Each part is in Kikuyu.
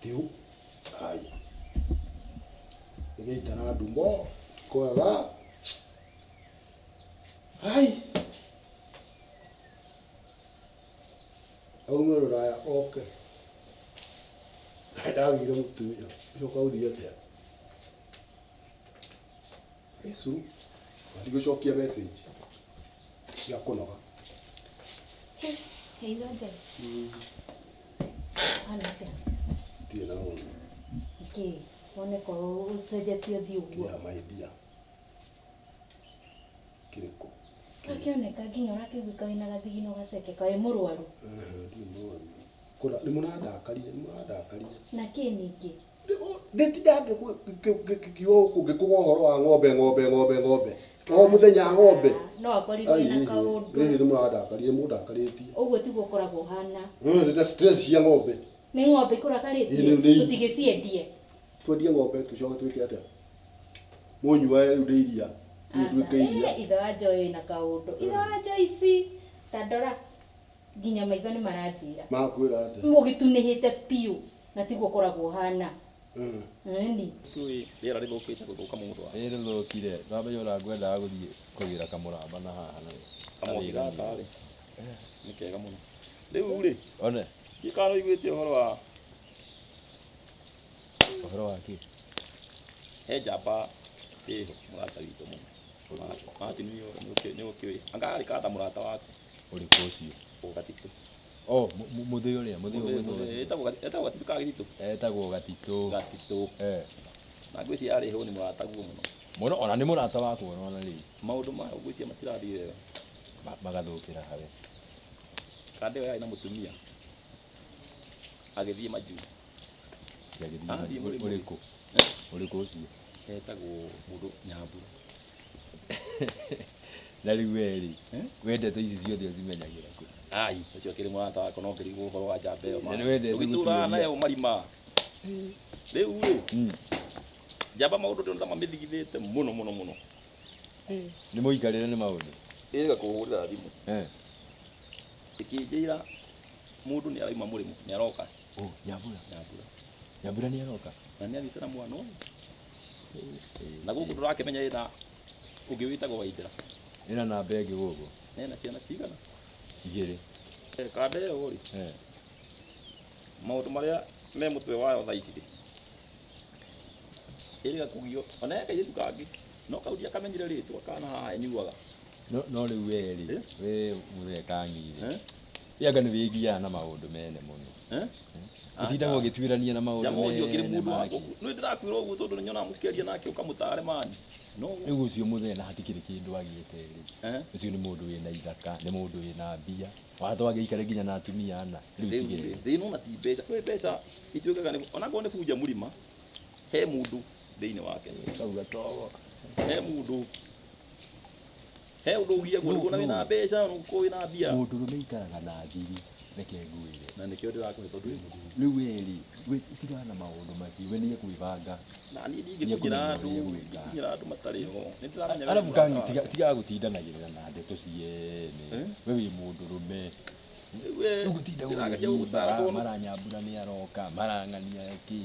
Tiu. Ai. Nĩgĩita na ndumo. Kwega. Ai. Aume rũraya oke. Ndagĩire mũtumia. Ũcoka gũthiĩ atĩa? Yesu. Ndigũcokia message. Cia kũnoga. Hey, Roger. Hana atĩa? Ndirĩ na ũru. Nĩkĩ? Woneka ũcenjetie ũthiũ ũguo. Kĩa my dear. Kĩrĩkũ? Akĩoneka nginya ũrakĩiguĩka wĩna gathigino gaceke kaĩ wĩ mũrwaru. Ndirĩ mũrwaru. Kũra nĩ mũrandakaria, nĩ mũrandakaria. Na kĩ ningĩ? Ndĩtinda ngĩkiuga gũkũ ngĩkũga ũhoro wa ng'ombe ng'ombe ng'ombe ng'ombe. O mũthenya ng'ombe. No akorirwo ena kaũndũ. Rĩrĩ nĩ mũrandakaria, nĩ mũndakarĩtie. Ũguo tiguo ũkoragwo ũhana. Ndĩna stress cia ng'ombe. Nĩ ng'ombe ikũrakarĩtie? Tũtigĩciendie. Twendie ng'ombe tũcoke twĩke atĩa? Mũnyuage rĩu nĩ iria. Rĩu Aca. Nduĩke iria. Eh, ithe wa Joy wĩna kaũndũ. Ithe wa Joyce, ta ndora nginya maitho nĩ maranjĩra. Makwĩra atĩa? Ũgĩtunĩhĩte biũ na tiguo ũkoragwo ũhana. Ĩni. Kũĩ rĩera rĩthũkĩte gũthũka mũndũ wa. Ĩ rĩthũkire, twambe ona ngwendaga gũthiĩ kũgĩra kamũramba na haha na Kamwaki gaka rĩ nĩ kega mũno. Rĩu rĩ, One. ndiũĩ kana nĩ ũiguĩte ũhoro wa Ũhoro wa kĩ? He njamba ĩho mũrata witũ mũno. Martin nĩ ũkĩũĩ. Anga arĩ kata mũrata waku. Ũrĩkũ ũcio? O Gatitũ. Oh, mũthĩ ũrĩa, mũthĩ ũrĩa. Etagwo Gatitũ kana Gĩtitũ? Etagwo Gatitũ. Gatitũ. Eh. Na ngwĩciria arĩ ho nĩ mũrataguo mũno. Mũno, ona nĩ mũrata wakwa ona rĩu. Maũndũ mayo ngwĩciria matirathiĩ wega. Magathũkĩra harĩ. Kanda ĩyo yarĩ na mũtumia. Agĩthiĩ majuu. Agĩthiĩ Athiĩ majuu. mũrĩmo. Ũrĩkũ? Ũrĩkũ ũcio? Etagwo mũndũ Nyambura. Na rĩu we rĩ, we ndeto ici ciothe ũcimenyagĩra kũ? Ai, ũcio akĩrĩ mũrata wakwa no ngĩrigwo ũhoro wa njamba ĩyo. Na nĩ wendete Tũgĩtũraga gũtuĩria. nayo marima. Rĩu rĩ, njamba maũndũ ndĩrona ta mamĩthigithĩte mũno mũno mũno. Nĩ mũikarĩre nĩ maũndũ. Ĩga kũhũrĩra thimũ. Eh. Ĩkĩnjĩra mũndũ nĩ arauma mũrĩmo, nĩ aroka. Oh, Nyambura. Nyambura. Nyambura nĩ aroka. Na nĩ athiĩte na mwana ũyũ. Na gũkũ ndũrakĩmenya ĩna ũngĩ wĩtagwo Waithera. Ĩna namba ĩngĩ gũkũ. Na ena ciana cigana? Igĩrĩ. Kanda ĩyo rĩ, maũndũ marĩa me mũtwe wayo thaa ici rĩ, ĩrĩga kũgio ona he kairĩtu kangĩ no kau ndiakamenyire rĩtwa kana haha ĩnyuaga. No no rĩu we rĩ, we mũthee Kang'i rĩ, we anga nĩ wĩgiaga na maũndũ mene mũno. Ũtindaga ũgĩtuĩrania na maũndũ Jamaa ũcio ũkĩrĩ mene mũndũ wa make. Nĩ ndĩrakwĩra ũguo tondũ nĩ nyonaga mũkĩaria nake ũkamũtare mani. No Rĩu ũcio mũthee na hatikĩrĩ kĩndũ agĩte rĩ, ũcio nĩ mũndũ wĩna ithaka, nĩ mũndũ wĩna mbia. Ona to agĩikare nginya na atumia ana. Rĩu Rĩu tigĩrĩra. rĩ, thĩna ona ti mbeca. Kwĩ mbeca ituĩkaga nĩ onakorwo nĩ bunja mũrima, he mũndũ thĩinĩ wake. Kau gatogo. He mũndũ. He ũndũ ũgiagwo nĩguo na wĩna mbeca na ũkorwo wĩna mbia. Mũndũrũme aikaraga na thiri, reke ngwĩre. Na nĩkĩo ndĩrakũhe tondũ wĩ mũthuri. Rĩu we rĩ, we tigana na maũndũ macio, we nĩ ekwĩbanga. Na niĩ ndingĩkinyĩra andũ, ndingĩkinyĩra andũ matarĩ ho. Nĩ ndĩramenya we Arabu nĩ Kangi, mũrata tiga wakwa. tiga gũtindanagĩrĩra na ndeto ciene. We wĩ mũndũrũme. Rĩu we, Rĩu gũtinda ndĩrageria gũgĩthiĩ gũgũtara mara tondũ mara Nyambura nĩ aroka, marang'ania kĩ.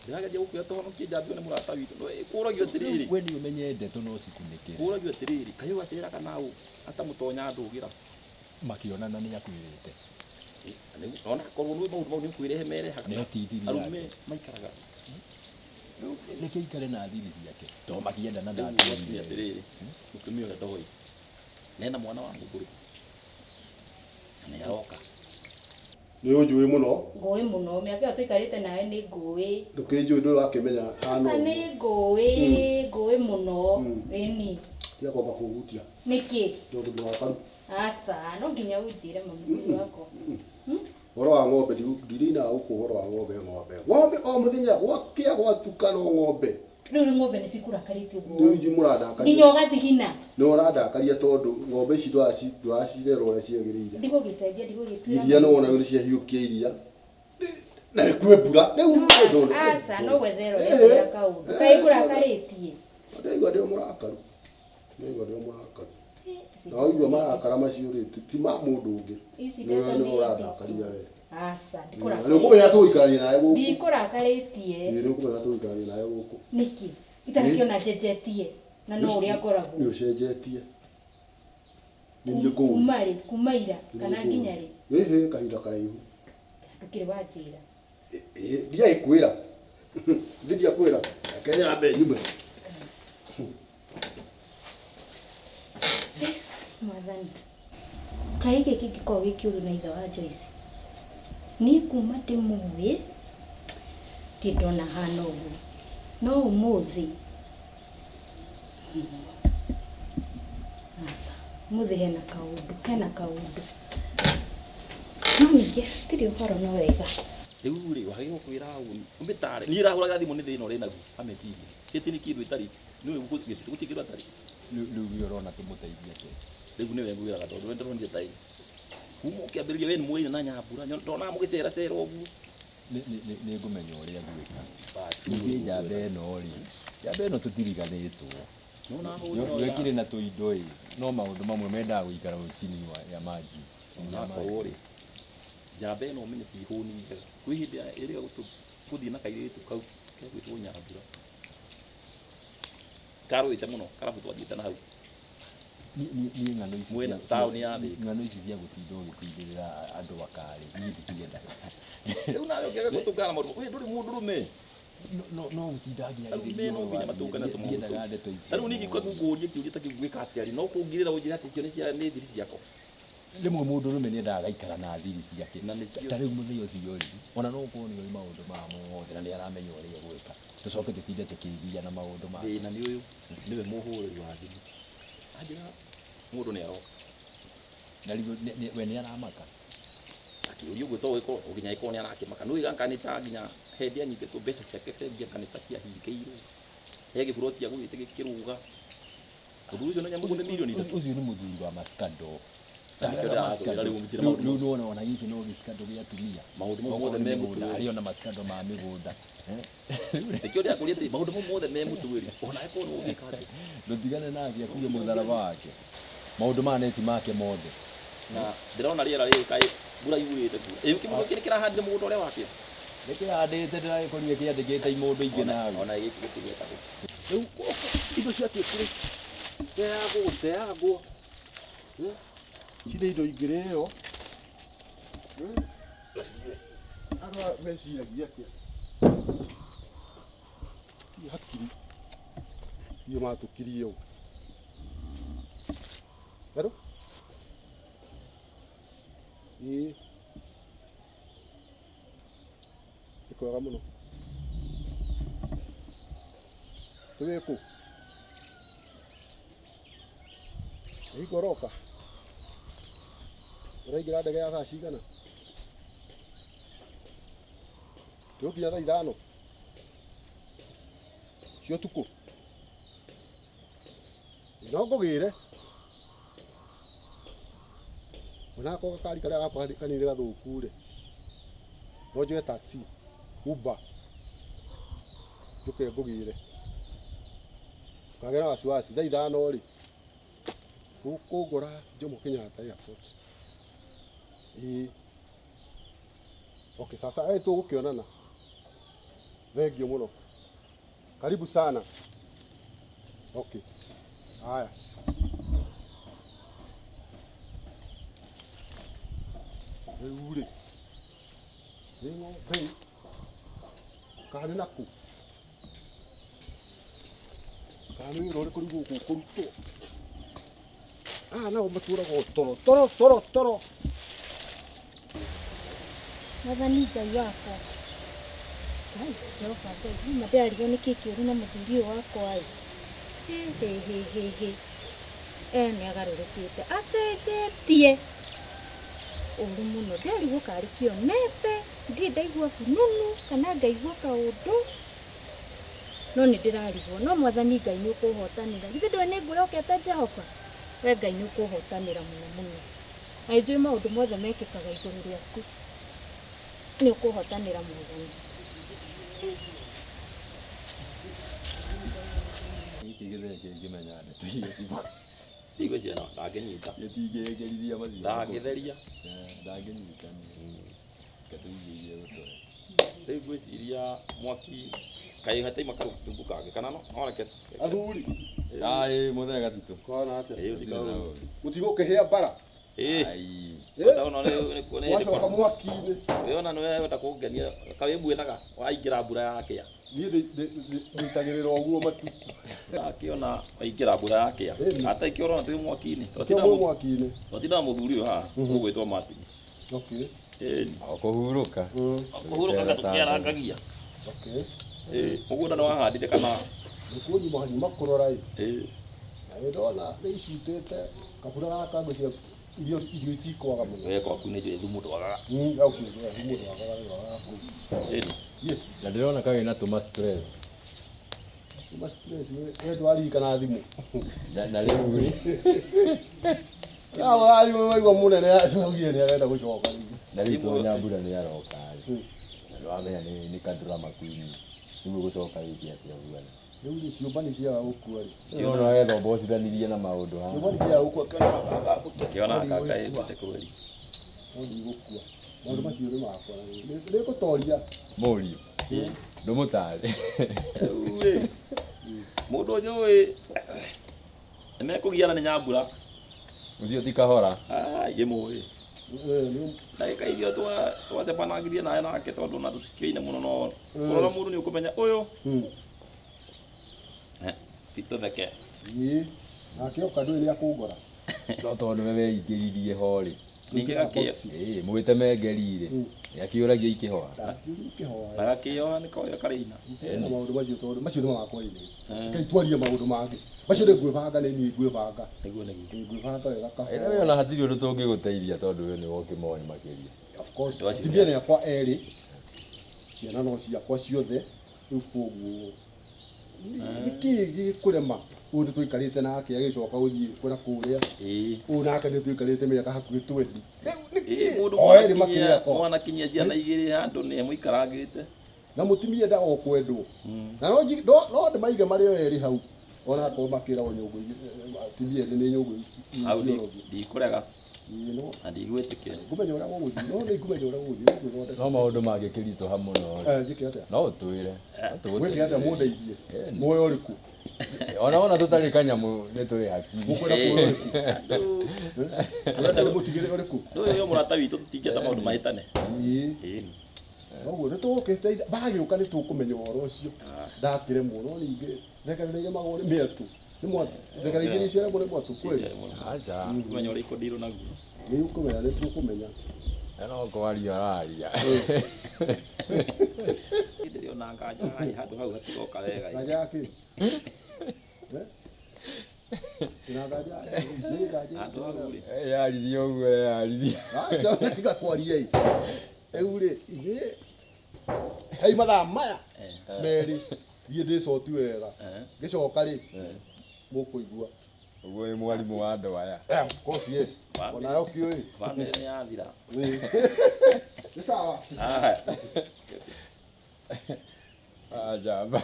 Ndĩrageria gũkwĩra tũhonokie njambi ĩyo nĩ mũrata witũ. No kũragio atĩrĩrĩ. We nĩ ũmenye ndeto no cikunĩkĩre. Kũragio atĩrĩrĩ, kaĩ ũyũ aceraga na ũ atamũtonya ndũgĩra. Makĩonana nĩ akwĩrĩte. Ona korwo nĩ maũndũ mau nĩ ũkwĩrehe merehaga. Nĩ atithirie Arũme yake. maikaraga. Rĩu reke aikare na thiri ciake. To makĩendana Rĩu ndakwĩrire. atĩrĩrĩ, mũtumia ũrĩa ndoĩ. Na ena mwana wa mũndũ Na nĩ aroka. Nĩ ũnjũĩ mũno. Ngũĩ mũno, mĩaka ĩyo tũikarĩte nawe nĩ ngũĩ. Ndũkĩnjũĩ ndũrĩ wakĩmenya hana Aca ũguo. nĩ ngũĩ, ngũĩ mũno. Ĩni. Tiga kwamba kũhutia. Nĩkĩ? Tondũ mũrakaru. Aca, no nginya ũnjĩre mami mwĩrĩ wakwa. Ũhoro wa ng'ombe ndirinaga gũkũ ũhoro wa ng'ombe ng'ombe. Ng'ombe o mũthenya gwakĩa gwatuka no ng'ombe. Rĩu rĩ ng'ombe nĩ cikũrakarĩtie ũguo? Rĩu inyuĩ mũrandakaria. Nginya ũgathigina? Nĩ ũrandakaria tondũ ng'ombe ici ndũracirera ũrĩa ciagĩrĩire. Ndigũgĩcenjia, ndigũgĩtuĩra. Iria nĩ wona rĩu nĩ ciahiũkia iria. Na nĩ kwĩ mbura. Rĩu Aca, no gwethera ũrethera kaũndũ. Kaĩ ngũrakarĩtie? Ndaigua ndĩ mũrakaru. Ndaigua ndĩ mũrakaru. Na waigua marakara macio rĩ, ti ma mũndũ ũngĩ. Ici Nĩwe ndeto nĩwe nĩ ũrandakaria we. Aca, Na nĩ ũkũmenya tũgũikarania nawe gũkũ. Ndikũrakarĩtie. Nĩ ũkũmenya tũgũikarania nawe gũkũ. Nĩkĩ itarakĩona njenjetie na no ũrĩa ngoragwo? Nĩ ũcenjetie. Nĩ niĩ ngũĩ. Kuma rĩ? Kuma ira kana nginya rĩ? Ĩhĩ, kahinda karaihu. Ndũkĩrĩ wanjĩra. Ndiagĩkwĩra. Ndiakwĩra. Reke nyambe nyume. Mwathani, kaĩ gĩkĩ kĩngĩkorwo gĩ kĩũru na ithe wa Joyce? Niĩ kuma ndĩmũĩ ndirĩ ndona ahana ũguo, no ũmũthĩ, aca, ũmũthĩ hena kaũndũ, hena kaũndũ. No ningĩ hatirĩ ũhoro no wega. Rĩu rĩ, wagĩrĩirwo kwĩra ũũ, ũmĩtare. Niĩ ndahũraga thimũ nĩ thĩna ũrĩ naguo wa meciria. Gĩtĩ nĩ kĩndũ ĩtarĩ, nĩũĩ gũtirĩ kĩndũ atarĩ. Rĩu we ũrona tũmũteithie atĩa? Rĩu nĩwe ngwĩraga tondũ we ndĩronire ta kuma ũkĩambĩrĩria we nĩ mũrĩire na Nyambura, ndonaga mũgĩceracera ũguo. Nĩ ngũmenya ũrĩa ngwĩka. Ningĩ njamba ĩno rĩ, njamba ĩno tũtiriganĩtwo. Nĩ ĩkĩrĩ na tũindo ĩ, no maũndũ mamwe mendaga gũikara chini ya maji. Onakorwo rĩ, njamba ĩno ũmenye ti hũni njega. Kwĩ hĩndĩ ĩrĩga gũthiĩ na kairĩtu kau gegwĩtwo Nyambura. Karũĩte mũno, karabu twathiĩte na hau. Niĩ ng'ano ici Mwena taũni ya Thĩka. Ng'ano ici cia gũtinda ũgĩtindĩrĩra andũ akarĩ, niĩ ndiciendaga. Rĩu nawe ũngĩaga gũtũngana na maũndũ, we ndũrĩ mũndũrũme. No gũtinda Arũme no nginya matũngane tũmaũndũ. Ndiendaga ndeto ici. Ta rĩu niĩ ingĩkorwo ngũũrie kĩũria ta kĩu ngwĩka atĩa rĩ, no kũngirĩra ũnjĩre atĩ icio nĩ thiri ciakwa. Rĩmwe mũndũrũme nĩ endaga agaikara na thiri ciake. Na nĩcio. Ta rĩu mũthenya ũcio rĩ, ona no ũkorwo nĩ oĩ maũndũ maya mothe na nĩ aramenya ũrĩa egwĩka. Tũcoke tũtinde tũkĩgiana na maũndũ maya. Thĩna nĩ ũyũ, nĩwe mũhũrĩri wa thimũ. Anjĩra mũndũ nĩ aroka. Na rĩu we nĩ aramaka. Akĩũria ũguo to gĩkorwo nginya ĩkorwo nĩ arakĩmaka. Nĩũĩ gaka nĩ ta nginya hĩndĩ anyitĩtwo mbeca ciake bengi anga nĩ ta ciahingĩirwo. He gĩburoti agũgĩte gĩkĩrũga. Mũthuri ũcio nĩ nyamũ nĩ mirioni ithatũ. Ũcio nĩ mũthuri wa maskando. Na nĩkĩo ndĩrakwĩra rĩu gũtirĩ maũndũ Rĩu nĩwona ona gĩkĩ no gĩskando gĩa atumia. Maũndũ mau Okorwo mothe nĩ me mĩgũnda, mũtwe. arĩ ona maskando ma mĩgũnda. Nĩkĩo ndĩrakũria atĩ maũndũ mau mothe me mũtwe rĩ, ona angĩkorwo nĩ ũngĩka atĩa. Ndũtigane nake akue mũtharaba wake. Maũndũ maya neti make mothe. Na ndĩrona rĩera rĩrĩ kaĩ mbura yurĩte kuo. Ĩ kĩmũndũ kĩrĩ kĩrahandire mũgũnda ũrĩa wakĩo? Nĩkĩhandĩte ndĩragĩkorire kĩandĩkĩte imũndũ ingĩ nawe. Ona gĩkĩ gĩtigwetagwo. Rĩu indo ciatuĩkire teagwo gũteagwo. Cirĩ indo ingĩrĩo. Andũ aya meciragia atĩa? Ti hakiri. Iria matũkirie ũũ. Hello? Ĩĩ. Nĩ kwega mũno. Wĩ kũ? Hingo ũroka? Ũraingĩra ndege ya thaa cigana? Tũgũkinya thaa 5 cia ũtukũ. No ngũgĩre. Onako gakari karĩa gakwa kanini gathũku rĩ, no njoe taxi, Uber, njũke ngũgĩre. Ndũkagĩe na wasiwasi, thaa 5 rĩ, ũkũngora Jomo Kenyatta Airport. Ĩĩ. Okay, sasa tũgũkĩonana. Thengiũ mũno. Karibu sana. Okay. Haya. Rĩu rĩ, nĩ ng'ombe kana nĩ nakũ? Kana nĩ wĩra ũrĩkũ rĩu gũkũ ũkũrutwo? Aya nao matũraga o toro toro toro toro. Mwathani Ngai wakwa. Ngai, Jehova Ngai, nĩma ndĩrarigwo nĩkĩ kĩũru na mũthuri ũyũ wakwa ĩ. Hĩ hĩ hĩ hĩ hĩ. Nĩ agarũrũkĩte, acenjetie. Ũru mũno, ndĩrarigwo karĩ kĩonete, ndirĩ ndaigua bununu kana ngaigua kaũndũ. No nĩ ndĩrarigwo, no Mwathani Ngai nĩ ũkũhotanĩra. Githĩ ndũĩ nĩ ngwĩhokete Jehova? We Ngai nĩ ũkũhotanĩra mũno mũno. Na nĩnjũĩ maũndũ mothe mekĩkaga igũrũ rĩaku. Nĩ ũkũhotanĩra Mwathani. Gĩkĩ gĩthee kĩngĩmenya ndeto iria Ndigwĩciria no ndangĩnyita. Gĩtingĩĩgerithia macio. Ndangĩtheria. Ndangĩnyita niĩ. Reke tũigue iria gũtũhe. Rĩu ngwĩciria mwaki kaĩ hataima karũtungu kangĩ kana no no reke Athuri, Ai, mũthee gatitũ. kwana atĩa? Ĩĩ, ũthikaũ. Mũtigũkĩhĩa mbara. Ĩĩ. Ai. Ona nĩ nĩ Wacoka mwaki-inĩ. Wĩona nĩ wenda kũngenia kawĩmbuĩthaga waingĩra mbura yakĩa. Niĩ ndĩitagĩrĩra ũguo matu. Akĩona waingĩra mbura yakĩa. Ĩni. Ata ikĩorona twĩ mwaki-inĩ. Kĩo mwĩ mwaki-inĩ. Twatinda na mũthuri ũyũ haha ũgwĩtwo Martin. Okay. Ĩni. O kũhurũka. Kũhurũkaga tũkĩarangagia. Okay. Ĩĩ, mũgũnda nĩ wahandire kana? Nĩkuo nyuma nyuma kũrora ĩ. Ĩĩ. Na nĩ ndona nĩ icutĩte kabura gaka ngwĩciria irio irio itikwaga mũno. We gwaku nĩ njũĩ thumu ndwagaga. Au kĩo thumu ndwagaga wĩra waku. Ĩni. Yes. Na ndĩrona kawĩ na tũma stress. Tuma stress we we ndwaririkana thimũ. Na rĩu rĩ, Ah, ũraigua waigua mũnene augire nĩ arenda gũcoka rĩngĩ. na rĩu to Nyambura nĩ aroka rĩ. Na ndwamenya nĩ ka drama queen. Rĩu ũgũcoka wĩke atĩa bwana? Rĩu rĩ ciũmba nĩ ciaga gũkua rĩ. Rĩu no wethombocithanirie na maũndũ haha. Ciũmba nĩ ciaga gũkua kĩona gaka gũte. Kĩona gaka ĩtĩte kweri. No ndigũkua. Maũndũ macio nĩ makwa. Nĩ ngũtoria. Mũriũ. Ndũmũtare. Rĩu rĩ, mũndũ ũyũ nĩ mekũgiana nĩ Nyambura. Ũcio ti kahora. Ai, gĩmũĩ. Nĩ Ndagĩka iria twacemanangirie nawe nake tondũ ona tũtikĩoine mũno no kũrora mũndũ nĩ ũkũmenya ũyũ. Ti tũtheke. Ĩĩ. Nake oka ndũĩ nĩ akũngora. No tondũ nĩwe weingĩririe ho rĩ. Ningĩ gakĩo Ĩĩ, mwĩte mengeri rĩ. Nĩakĩũragia ikĩhoa. Ndakiuria ikĩhoa. na gakĩoha nĩ koyo karĩina. Na maũndũ macio tondũ macio nĩ makwa inĩ. Reke twarie maũndũ mangĩ. Macio nĩ ngwĩbanga nĩ niĩ ngwĩbanga. Nĩguo nĩguo. Nĩ ngwĩbanga wega Ĩna kahora. we ona hatirĩ ũndũ tũngĩgũteithia tondũ we nĩwe ũkĩmoĩ makĩria. Of course, Andũ acio atumia nĩ akwa erĩ, ciana no ciakwa ciothe, rĩu koguo nĩkĩĩ gĩkũrema ũyũ nĩ tũikarĩte nake agĩcoka gũthiĩ kũra kũrĩa Ĩĩ. ũyũ nake nĩ tũikarĩte mĩaka hakuhĩ 20 rĩu Ĩĩ, nĩkĩĩ mũndũ o erĩ makĩrĩ akwa mwanakinyia ciana igĩrĩ handũ nĩ mũikarangĩte. na mũtumia endaga o kwendwo na no no ndĩmaige marĩ o erĩ hau ona akorwo makĩragwo nyũngũ atumia erĩ nĩ nyũngũ Hau ciorogio ndikũrega Ĩĩ, no na ndigwĩtĩkĩra. ngũmenya ũrĩa gũgũthiĩ no nĩ ngũmenya ũrĩa gũgũthiĩ nĩ ngwĩthondeka. No maũndũ mangĩkĩritũha mũno rĩ. Njĩke atĩa? No ũtwĩre. No Gwĩke atĩa tũgũteithĩrĩrie. mũndeithie? Muoyo ũrĩkũ? Ona wona tũtarĩ kanyamũ nĩ tũrĩ hakiri. Mũkwenda kuoya ũrĩkũ? Mũrenda ndĩmũtigĩre ũrĩkũ? Ndũyũ ũyũ mũrata witũ tũtingĩenda maũndũ mahĩtane. Ĩĩ. Ĩĩ. Noguo nĩ tũgũkĩteithia bagĩũka nĩ tũkũmenya ũhoro ũcio. Ndakĩremwo no ningĩ rekereria magũrũ nĩ mĩatũ. Nĩ mwatũ. Rekereria icio rĩmwe nĩ mwatũ kweli. Aca. Kũmenya ũrĩa ikũndirwo naguo. Nĩ ũkũmenya nĩ tũkũmenya. Na no kwaria araria. Ndĩrĩona nganja haĩ handũ hau hatigoka wega. Nganja ya kĩ? Eh? Ina nganja? Nĩ nganja. Handũ hau rĩ. Yaririe ũguo yaririe. Aca tiga kwaria ĩ. Rĩu rĩ ithuĩ hei mathaa maya merĩ thiĩ ndĩcoti wega. Ngĩcoka rĩ mũkũigua. Ũguo wĩ mwarimũ wa andũ aya. Of course yes. Onawe ũkĩũĩ. Bamĩrĩ nĩ yathira. Nĩ sawa. Aya. Aca.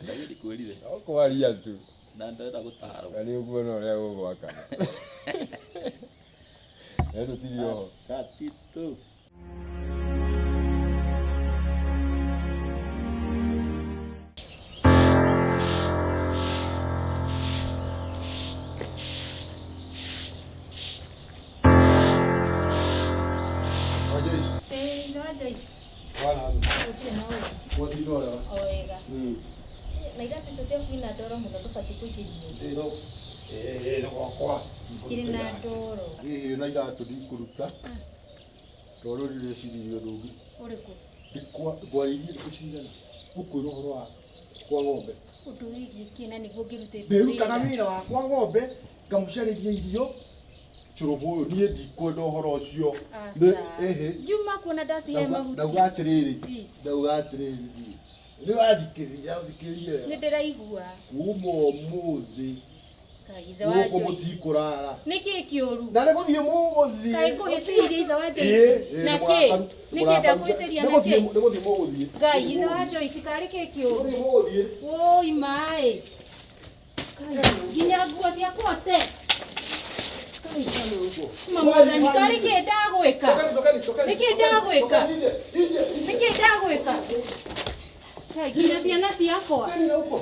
Ndaigua ndikwĩrire. No kwaria tu. Na ndĩrenda gũtarwo. Na nĩ ũkuona ũrĩa gũgwakana. Na tũtirĩ oho. Gatitũ. O Joyce. Ĩĩ, ithe wa Joyce. Bwana. Gũtirĩ na ũru. Gwatinda wega. O wega. Na iratũ icio ciaku ina ndoro mũno ndũbatiĩ kũingĩria. Ĩno. Ĩĩ nĩ gwakwa. Ikĩrĩ na ndoro. Ĩĩ na iratũ ndikũruta. Tondũ ndĩreciririe ũndũ ũngĩ. Ũrĩkũ? Ngwarĩirie thikũ cigana ngũkwĩra ũhoro wa kwa ng'ombe. Ũndũ wĩgiĩ kĩ na nĩguo ngĩrutĩte Ndĩrutaga wĩra wa kwa ng'ombe ngamũcarĩria irio cũrũbũ ũyũ niĩ ndikwenda ũhoro ũcio. Nĩ- ĩhĩ. Ngiuma kuona ndacihe mahuti. Ndauga atĩrĩrĩ ndauga atĩrĩrĩ nĩ wathikĩrĩria ũthikĩrĩrie Nĩ wega. ndĩraigua. Kuma ũmũthĩ Kaĩ ithe wa gũkũ Joyce. mũtikũrara. Nĩkĩ kĩũru? Na nĩ gũthiĩ mũgũthiĩ. Kaĩ ngũhĩtĩirie ithe wa Ĩĩ, Joyce? ĩĩ, Na nĩ kĩ? mũrakaru- Nĩkĩ ndakũhĩtĩria nĩ na gũthiĩ kĩ? nĩ gũthiĩ mũgũthiĩ. Ngai ithe wa Joyce karĩ kĩ kĩũru? Nĩ gũthiĩ mũgũthiĩ. Woi maĩ. Kai nginya nguo ciakwa te. Kai. huko. Mwathani karĩ kĩ ndagwĩka? Tokeni, tokeni, tokeni. Nĩkĩ ndagwĩka? Tokeni nje, nje, nje. Nĩkĩ ndagwĩka? Ngai, nginya ciana ciakwa. Tokeni na huko.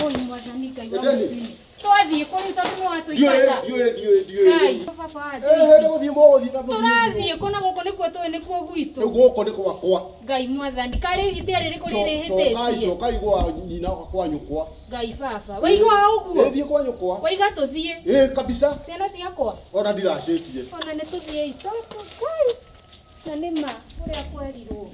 Oi mwathani Ngai wa Endeni. matu-inĩ. Twathiĩ kũ rĩu tondũ nĩ Ndiũĩ, watũingata? ndiũĩ, ndiũĩ, ndiũĩ. Ngai, baba wa Eh, Joyce. nĩ gũthiĩ mũgũthiĩ na mũthiĩ. Tũrathiĩ kũ na gũkũ nĩkuo tũĩ nĩkuo gwitũ. Rĩu gũkũ nĩ gwakwa. Ngai mwathani, karĩ ihĩtia rĩrĩkũ rĩrĩ Cokai, hĩtĩtie? cokai gwa nyina kwa nyũkwa. Ngai baba, waigua ũguo? Ĩ, thiĩ kwa nyũkwa. Waiga tũthiĩ. Ĩ, kabisa. Ciana ciakwa. Ona ndiracĩtie. Ona nĩ tũthiĩi tondũ Ngai. Na nĩ ma ũrĩa kwerirwo.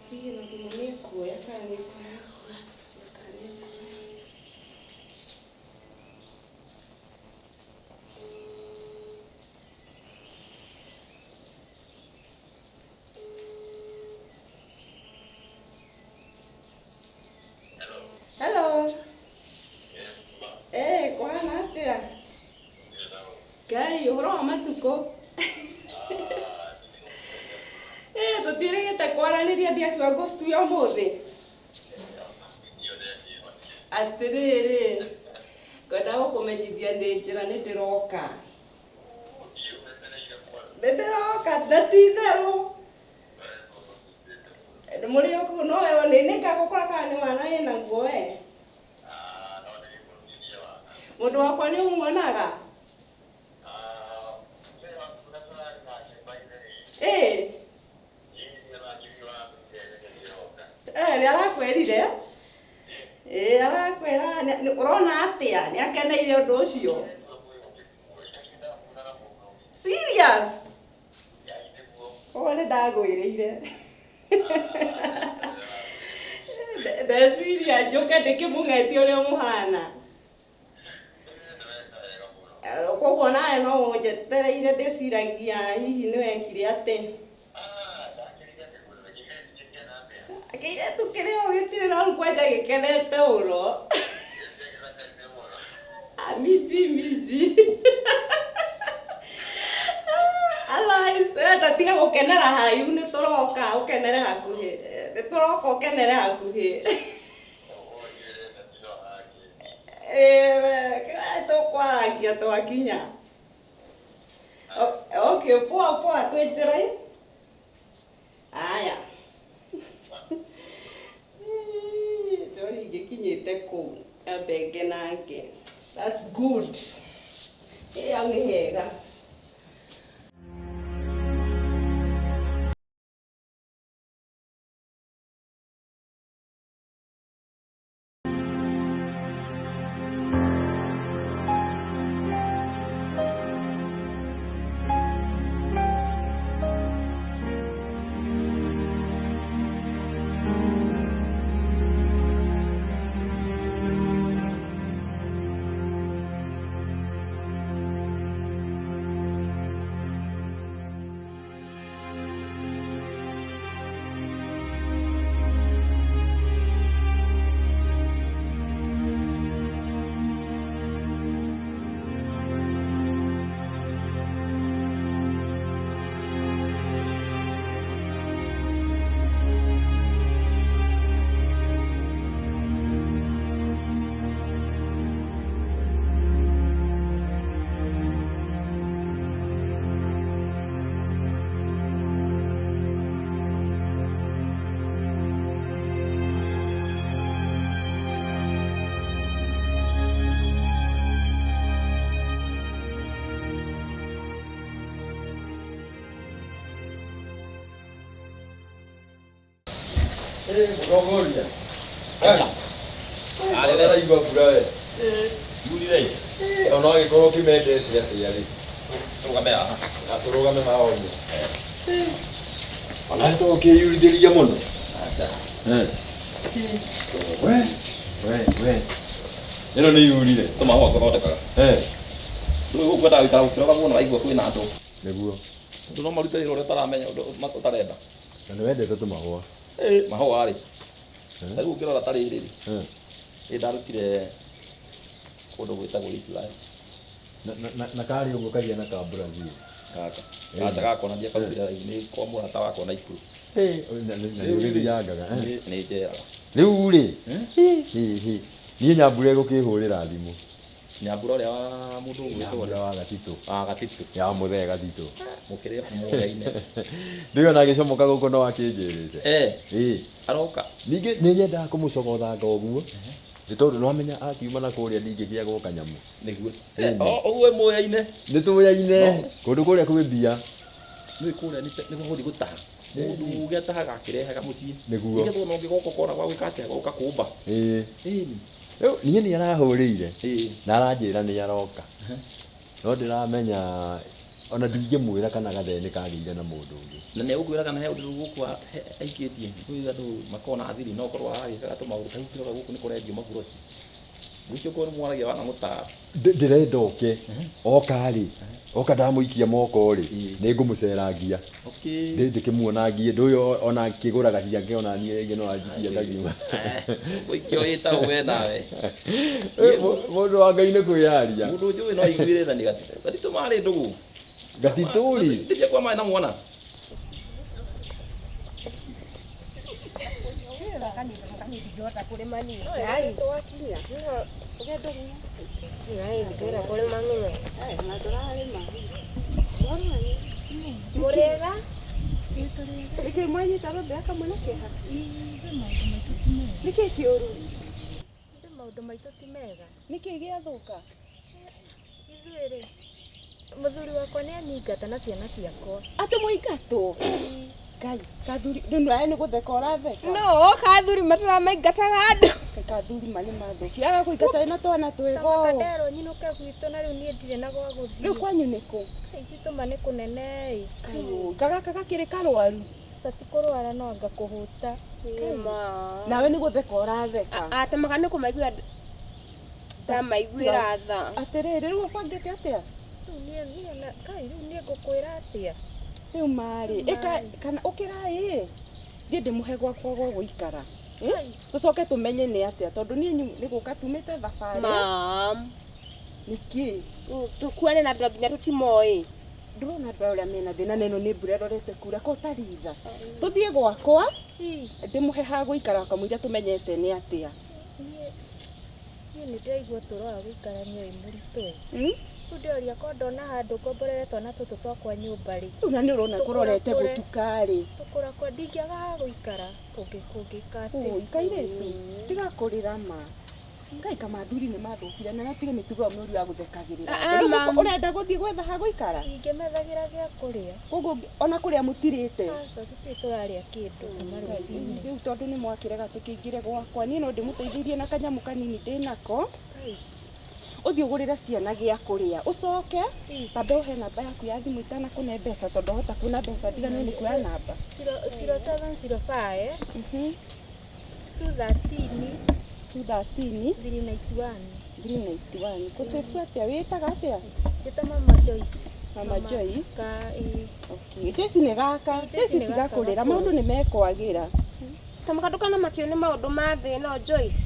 Hihi no nginya nĩ kuoya kana nĩ kuoya kana nĩ kuoya. Hello. Eh, kũhana atĩa? Ngai, ũhoro wa matukũ? Eh, tũtiĩrĩgĩte kwaranĩria ndiakiuga ngũcituia ũmũthĩ. Atĩrĩrĩ, ngwenda gũkũmenyithia ndĩ njĩra nĩ ndĩroka. Nĩ ndĩroka na ti itherũ. Mũrĩ o kũu no nĩ nĩngagũkora kana nĩ wana wĩnaguo we. Mũndũ wakwa nĩ ũmuonaga? Ĩĩ. Eh, nĩ arakwĩrire? Ĩĩ arakwĩra ũrona atĩa? Nĩ akeneire ũndũ ũcio? Serious? Ũguo nĩ ndagwĩrĩire. Ndeciria njũke ndĩkĩmũng'etie ũrĩa mũhana. Koguo nawe no ũnjetereire ndĩciragia hihi nĩ wekire atĩ. Kĩirĩtu kĩrĩ o gĩtirĩ na ũru kwanja gĩkenete ũno. Ah, Miji miji. Otherwise, ta tiga gũkenera haraihu nĩ tũroka ũkenere hakuhĩ. Nĩ tũroka ũkenere hakuhĩ. Eh, tũkwaragia twakinya. Okay, poa poa twĩ njĩra-inĩ. Aya. Njori ingĩkinyĩte kũu nyambe ngenange. That's good. Ĩ hau nĩ hega. Mũtongoria. Araigua mbura we. Yurire. Ona agĩkorwo ũkĩmendete atĩa rĩ. Tũrũgame haha. Na tũrũgame haha ũguo. Ona nĩ tũgũkĩyurithĩria mũno. Aca. We, we, we. Ĩno nĩ yurire. Tũmahũa ngũthondekaga. Eh. Rĩu gũkũ kwendaga gũikara gũkĩroragwo na waigua kwĩna andũ. Nĩguo. Andũ no marute wĩra ũrĩa ũtaramenya ũndũ ũtarenda. Na nĩ wendete tũmahũa. Eh, mahũa rĩ. Ta rĩu ũngĩrora ta rĩrĩ rĩ. Eh. Ĩ ndarutire kũndũ gwĩtagwo Israel. Na karĩ ũguo kahiana ka Brazil. Gaka. Gaka gakwa na ndiakarutire nĩ kwa mũrata wakwa Naikuru. Eh, na nĩ ũgĩthiangaga. Nĩ njeraga. Rĩu rĩ, hi hi, niĩ Nyambura ĩgũkĩhũrĩra thimũ. Nyambura ũrĩa wa mũndũ ũgwĩtwo Nyambura wa Gatitũ. Wa Gatitũ. Ya mũthee Gatitũ. Mũkĩrĩ mũyaine. Ndĩrĩ ona agĩcomoka gũkũ no akĩnjĩrĩte. Eh. Ĩĩ. Aroka. Ningĩ nĩ nyendaga kũmũcogothanga ũguo. Nĩ tondũ nĩwamenya akiuma na kũrĩa ndingĩkĩagwo kanyamũ. Nĩguo. Ũguo mũyaine. Nĩ tũyaine. Kũndũ kũrĩa kwĩ mbia. Nĩ kũrĩa nĩkuo gũthiĩ gũtaha. Mũndũ ũngĩ atahaga akĩrehaga mũciĩ. Nĩguo. Nĩgetha ona ũngĩgoka ũkona gwa gwĩka atĩa gũka kũmba. Ĩĩ. Ĩni. Rĩu niĩ nĩ arahũrĩire. Ĩĩ. Na aranjĩra nĩ aroka. No ndĩramenya ona ndingĩmwĩra kana gathee nĩ kagĩire na mũndũ ũngĩ. Na nĩ egũkwĩra kana he ũndũ gũkũ aikĩtie. Kwĩ andũ makoragwo na thiri no ũkorwo aragĩkaga tũmaũndũ ta rĩu ũkĩrora gũkũ nĩ kũrendio maburoti. Ũcio korwo nĩ mwaragia wana mũtara. Ndĩrenda oke. Oka rĩ, oka ndamũikia moko rĩ, nĩ ngũmũcerangia. Okay. Ndĩkĩmuonangie, ndũyũ ona akĩgũraga ciake ona niĩ rĩngĩ no anjikie ngakiuma. Gũikio wĩtagwo we nawe. Mũndũ wa Ngai nĩ kwĩyaria. Mũndũ njũĩ no aiguire tha nĩ Gatitũ. Gatitũ marĩ ndũgũ. Gatitũ rĩ. Ndĩria kwa marĩ na mwana. Mũrĩega? Nĩkĩ mwanyita rũthĩa kamwe na kĩeha? Nĩkĩ kĩũru? Maũndũ maitũ ti mega. Nĩkĩ gĩathũka? Ithuĩ rĩ, mũthuri wakwa nĩ anyingata na ciana ciakwa. Atĩ mũingatwo? Ngai, kathuri, rĩu nawe nĩ gũtheka ũratheka? No, kathuri matũramaingataga andũ. Kathuri ma nĩ mathũkia. Aga kũingata wĩna twana twĩho. Tamaka nderwo nyinũke gwitũ na rĩu niĩ ndirĩ na gwa gũthiĩ. Rĩu kwanyu nĩ kũ? Kai gwitũ ma nĩ kũnene ĩ. Gagaka gakĩrĩ karwaru? Aca ti kũrwara no anga kũhũta. Nawe nĩ gũtheka ũratheka. Atamaga nĩ kũmaiguĩra ndamaiguĩra tha. Atĩrĩrĩ, rĩu ũbangĩte atĩa? Rĩu niĩ niĩ na kai rĩu niĩ ngũkwĩra atĩa? Rĩu marĩ, ĩka kana ũkĩra ĩ, thiĩ ndĩmũhe gwakwa gwa gũikara. Tũcoke tũmenye nĩ atĩa tondũ niĩ nĩ gũka tumĩte thabarĩ. Mam. Nĩkĩ? Tũkuane na andũ nginya tũtimoĩ. Ndũrona andũ aya ũrĩa mena thĩna na ĩno nĩ mbura ĩrorete kura ko ũtarĩ tha. Tũthiĩ gwakwa ndĩmũhe ha gũikara kamũira tũmenyete nĩ atĩa. Niĩ nĩ ndĩraigua ũtũũro wa gũikarania wĩ mũritũ ĩ. Rĩu ndĩroria korwo ndona handũ ngomborere twana tũtũ twakwa nyũmba rĩ. Rĩu na nĩ ũrona kũrorete gũtuka rĩ. Tũkũra kwa ndingĩaga ha gũikara kũngĩka atĩ. Ũi kairĩtu, tiga kũrĩra ma. Ngai kamathuri nĩ mathũkire na natige mĩtugo ĩyo mĩũru ya gũthekagĩrĩra. Ah, Rĩu mam. ũrenda gũthiĩ gwetha ha gũikara? Ingĩmethagĩra gĩa kũrĩa. Koguo ona kũrĩa mũtirĩte? Aca tũtirĩ tũrarĩa kĩndũ kuma rũcinĩ. Rĩu tondũ nĩ mwakĩrega tũkĩingĩre gwakwa, niĩ no ndĩmũteithĩrie na kanyamũ kanini ndĩnako. Ũthiĩ ũgũrĩre ciana gĩa kũrĩa. Ũcoke, tambe ũhe namba yaku ya thimũ itanakũne mbeca tondũ wahota kuona mbeca ndiganĩrwo nĩ kuoya namba. 0705 213 213 391 391. Kũcebu atĩa? Wĩtaga atĩa? Njĩta Mama Joyce. Mama Joyce. Ka, ĩ. Okay. Joyce nĩ gaka. Ĩ, Joyce Joyce nĩ tiga gaka kũrĩra, gakũrũ. maũndũ nĩ mekwagĩra. Tamaka ndũkanamakio nĩ maũndũ ma thĩ ĩno Joyce.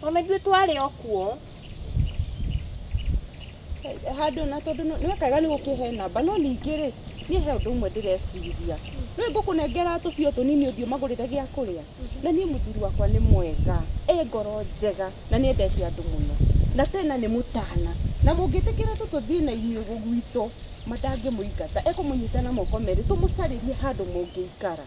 Ona ithuĩ twarĩ o kuo. Handũ na tondũ nĩ wekaga nĩ gũkĩhe namba no ningĩ rĩ, niĩ he ũndũ ũmwe ndĩreciria. Nĩ ngũkũnengera tũbio tũnini ũthiĩ ũmagũrĩre gĩa kũrĩa. Na niĩ mũthuri wakwa nĩ mwega, e ngoro njega na nĩ endete andũ mũno. Na tena nĩ mũtana. Na mũngĩtĩkĩra tũtũthiĩ na inyuĩ gwitũ, ma ndangĩmũingata, ekũmũnyita na moko merĩ tũmũcarĩrie handũ mũngĩikara.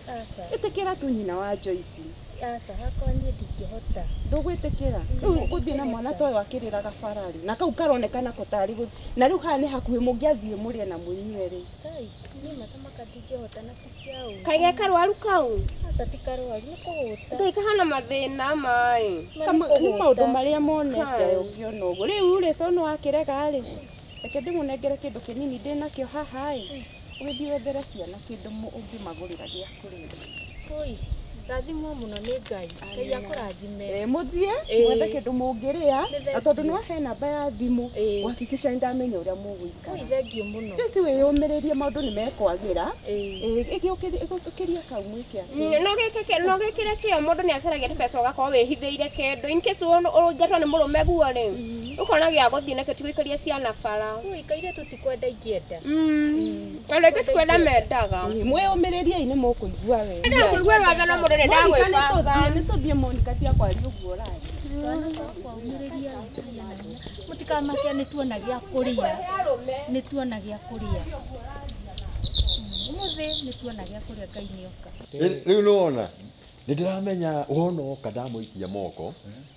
Aca. Ĩtĩkĩra tu nyina wa Joyce. Aca hakwa niĩ ndingĩhota. Ndũgwĩtĩkĩra? Rĩu gũthiĩ na mwana ta ũyũ akĩrĩraga bara-rĩ, na kau karonekana ko tarĩ gũthiĩ. Na rĩu haha nĩ hakuhĩ mũngĩathiĩ mũrĩe na mũnyue rĩ. Kai, niĩ matamaka ndingĩhota na ti kĩa ũru. Kaĩ ge karwaru kau? Aca ti karwaru, nĩ kũhũta. Ngai kahana mathĩna maĩ. Nĩ maũndũ marĩa monete ũngĩona ũguo. Rĩu rĩ, tondũ nĩwakĩrega rĩ, reke ndĩmũnengere kĩndũ kĩnini ndĩnakĩo haha ĩ, ũgĩthiĩ wethere ciana kĩndũ ũngĩmagũrĩra gĩa kũrĩa. Oi, Rathimwo mũno nĩ Ngai. Ngai akũrathime. Eh, mũthiĩ Ĩĩ. mwethe kĩndũ mũngĩrĩa Nĩ na tondũ nĩ wahe namba ya thimũ Ĩĩ. uhakikisha nĩ ndamenya ũrĩa mũgũikara. Ui thengiũ mũno. Joyce wĩyũmĩrĩrie maũndũ nĩ mekwagĩra. Ĩĩ. Ĩĩ, ũkĩria kau mwĩke atĩ. No gĩkĩ no gĩkĩre kĩo mũndũ nĩ acaragia tũbeca ũgakorwo wĩhithĩire kĩndũ in case ũingatwo nĩ mũrũme guo rĩ ũkona gĩa gũthiĩ nakĩo ti gũikaria ciana bara. Ui kairĩtu ti kwenda ingĩenda. Andũ aingĩ ti kwenda mendaga. Ĩĩ, mwĩyũmĩrĩriei nĩ mũkũigua wega. Ndakũigua rwatha no mũndũ nĩ Monica, nĩ ndagwĩbanga. tũthiĩ nĩ tũthiĩ Monica tiga kwaria ũguo ũraria. Twana twakwa ũmĩrĩria na hinya. Mũtikamake nĩ tuona gĩa kũrĩa. Nĩ tuona gĩa kũrĩa. Ũmũthĩ nĩ tuona gĩa kũrĩa Ngai nĩoka. Rĩu nĩwona nĩ ndĩramenya wona oka ndamũikia moko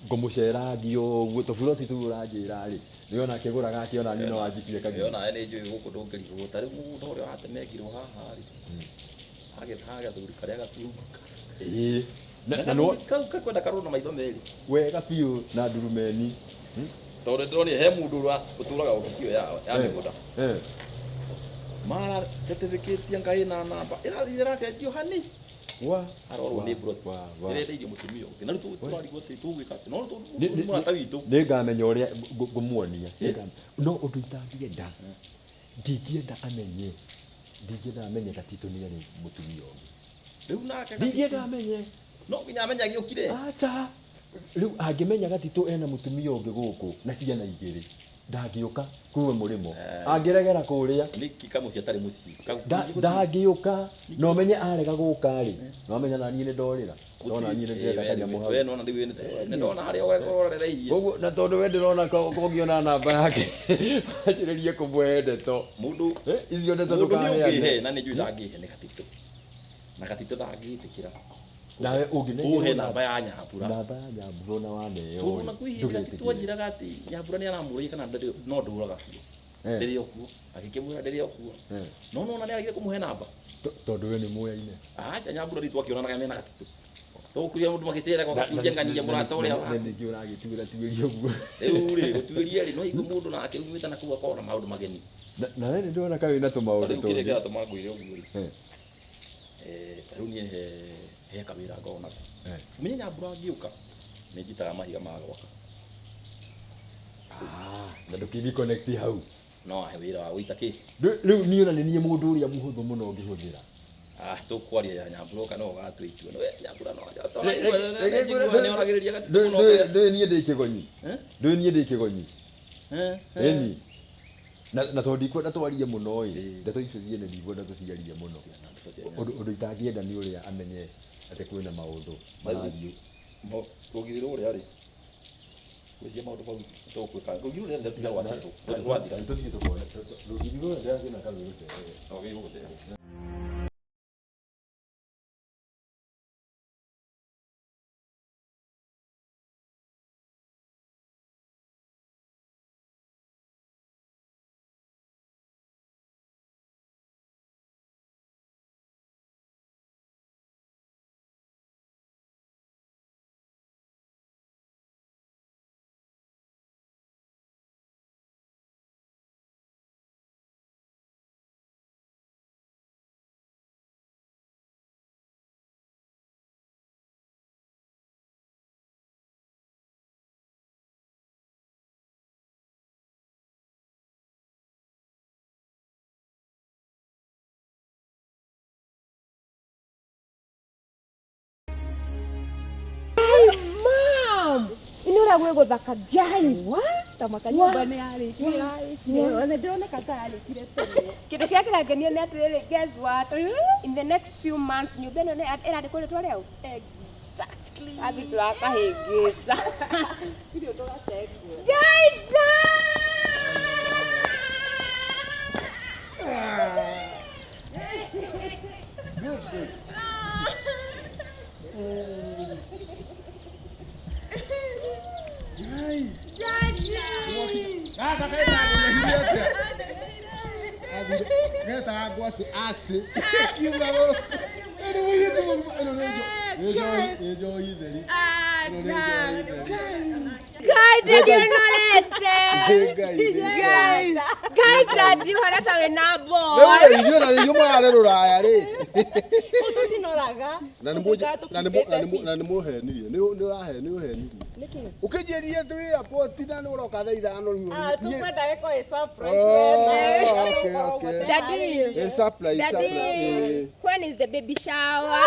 ngũmũcerangia ũguo tũburoti tũu ũranjĩra rĩ nĩona akĩgũraga akĩona niĩ no anjikie Ĩyo kagima nawe nĩ njũĩ gũkũ ndũngĩrigwo ta rĩu mũgũnda ũrĩa watemengirwo haha rĩ hagĩthaga gathuri karĩa gaturumbuka ĩĩ na na nĩ kau kakwenda karwo na maitho merĩ wega biũ na ndurumeni tondũ ndĩronire he mũndũ ũrĩa ũtũraga obici ĩyo ya mĩgũnda Eh, mara certificate anga ĩna namba ĩrathiĩ ĩracenjio hani wa arorwo nĩ brot wa wa ĩrendeirio mũtumia ũngĩ na rĩu tũrarigwo atĩ tũgwĩka atĩ no Nĩ- nĩ- mũrata witũ nĩ ngamenya ũrĩa ngũmuonia Nĩ no ũndũ itangĩenda ndingĩenda amenye ndingĩenda amenye gatitũ nĩ arĩ mũtumia ũngĩ rĩu nake ndingĩenda amenye no nginya amenye agĩũkire acha rĩu angĩmenya gatitũ ena mũtumia ũngĩ gũkũ na ciana igĩrĩ ndangĩũka kuwe mũrĩmo angĩregera kũrĩa nĩkĩ kamũciĩ atarĩ mũciĩ ndangĩũka na ũmenye arega gũka rĩ na ũmenya naniĩ nĩ ndorĩra ndona niĩ nĩ ndĩrenda kanyamũ hau we nona rĩu nĩ ndona harĩa ũrorereirie koguo na tondũ we ndĩrona kũngĩona namba yake anjĩrĩrie kũmũhe ndeto mũndũ Eh, icio ndeto mũndũ nĩ ndũkaheane ũngĩhe na nĩ njũĩ ndangĩhe nĩ gatitũ na gatitũ ndangĩtĩkĩra nawe ũngĩnengerwo ũhe namba ya nyambura namba ya nyambura na waneo tondũ na kwĩ hĩndĩ gatitũ anjĩraga atĩ nyambura nĩ aramũragia kana no ndũraga biũ Eh. ndĩrĩ o kuo agĩkĩmwĩra ndĩrĩ o kuo no nona nĩ agire kũmũhe namba tondũ we nĩ mũyaine aca nyambura rĩu twakĩonanaga mena gatitũ tũkuria mũndũ magĩceraga ũgakiuria ng'ania mũrata ũrĩa na nĩkĩ ũragĩtuĩra tuĩria ũguo rĩu rĩ gũtuĩria rĩ no igu mũndũ nake umĩte na kũu akorwo na maũndũ mageni Na- na we nĩ ndĩrona ka wĩna tũmaũndũ rĩu kĩrĩa tũngĩ kĩratũma ngwĩre ũguo rĩ Eh. ta rĩu niĩ he he kawĩra ngoragwo nako Eh. menye nyambura ngĩũka nĩ njitaga mahiga ma gwaka Ah, na ndũkĩthi connect hau no ahe wĩra wa gũita kĩ Rĩu niĩ ona nĩ niĩ mũndũ ũrĩa mũhũthũ mũno ũngĩhũthĩra ah tũkwaria ya nyambura ũka no ũgatua itua no nyambura no nĩ oragĩrĩria gatitũ mũno ndũĩ niĩ ndĩ kĩgonyi Eh? ndũĩ niĩ ndĩ kĩgonyi Eh, ĩni na na tondũ ndikwenda twarie mũno ĩ ndeto icio ciene ndikwenda tũciarie mũno ũndũ ũndũ itangĩenda nĩ ũrĩa amenye atĩ kwĩna maũndũ marathiĩ rũgiri rũrĩa rĩ gwĩcia maũndũ mau tũkwĩka rũgiri rũrĩa nĩ rwathira rwathira tũthiĩ tũkone rũgiri rũrĩa ndĩrathiĩ na rwĩgũcerere rwagĩrĩirwo Mom! Ino ũrĩa gwĩ gũthaka Ngai. Ta maka nyũmba nĩ yarĩkire yarĩkire ona ndĩroneka ta yarĩkire tene. Kĩndũ kĩrĩa kĩrangenia nĩ atĩrĩrĩ, guess what? In the next few months nyũmba ĩno nĩ ĩrandĩkwo rĩtwa rĩau? Exactly. Athi tũrakahĩngĩca. Gũtirĩ ũndũ ũgacengwo. Ngai Gaka kaĩranĩrĩire atĩa? Athire getaga ngwacĩ acĩ. Kiuma gũkũ. Ĩno mũirĩtu mũgima ĩno nĩ njohi nĩ njohi theri. Ĩno nĩ njohi theri. Ngai ndĩndĩnorete. Asante. Nĩ Ngai, nĩ Ngai. Ngai. Ngai daddy ũhana ta wĩna Rĩu ball. rĩ, ithuĩ na inyuĩ mũrarĩ rũraya rĩ. Kũu tũtinoraga. Na nĩ mũnje- na nĩ mũ- na nĩ mũ- na nĩ mũhenirie. Nĩ nĩ ũrahe nĩ ũhenirie. Nĩkĩ? Ũkĩnjĩrire twĩ airport na nĩ ũroka thaa ithano rĩu. Ah, Niĩ- tũkwenda ĩkorwo ĩ surprise Oh, wena. okay, okay. Daddy. Eh, surprise, Daddy, surprise. Eh. when is the baby shower?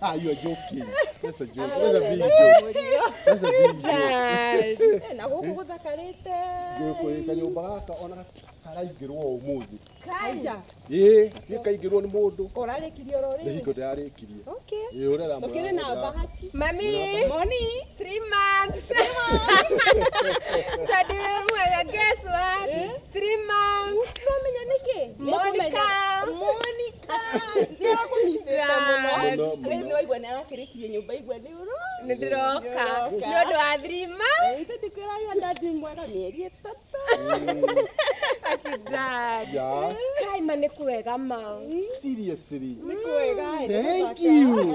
Ah, you are joking. That's a joke. That's a big joke. That's a big joke. Dad. Eh, na gũkũ gũthakarĩte. Gũkũ kanyũmba gaka ona karaingĩrwo ũmũthĩ. Aija, Ĩĩ, nĩ kaingĩrwo nĩ mũndũ. ũrarĩkirie oro Nĩ rĩu? hingo ndĩrarĩkirie. Okay. Ĩĩ, ũrera Ũkĩrĩ na bahati. Mami, Moni. 3 months. Daddy, wĩ mwega, guess what? 3 months. Nĩwamenya nĩkĩ? Monica. Monica. Nĩarakũnyitĩte mũno. Dad. Mũno, Rĩu mũno. nĩwaigua nĩarakĩrĩkirie nyũmba igua nĩ ũro. Nĩ ndĩroka. Nĩ ũndũ wa 3 months. Ithe ndikwĩraga dadi mwega mĩeri ĩtatũ. Ati dad. Yeah. Kai ma nĩ kwega ma. Seriously. Nĩ kwega. Thank you.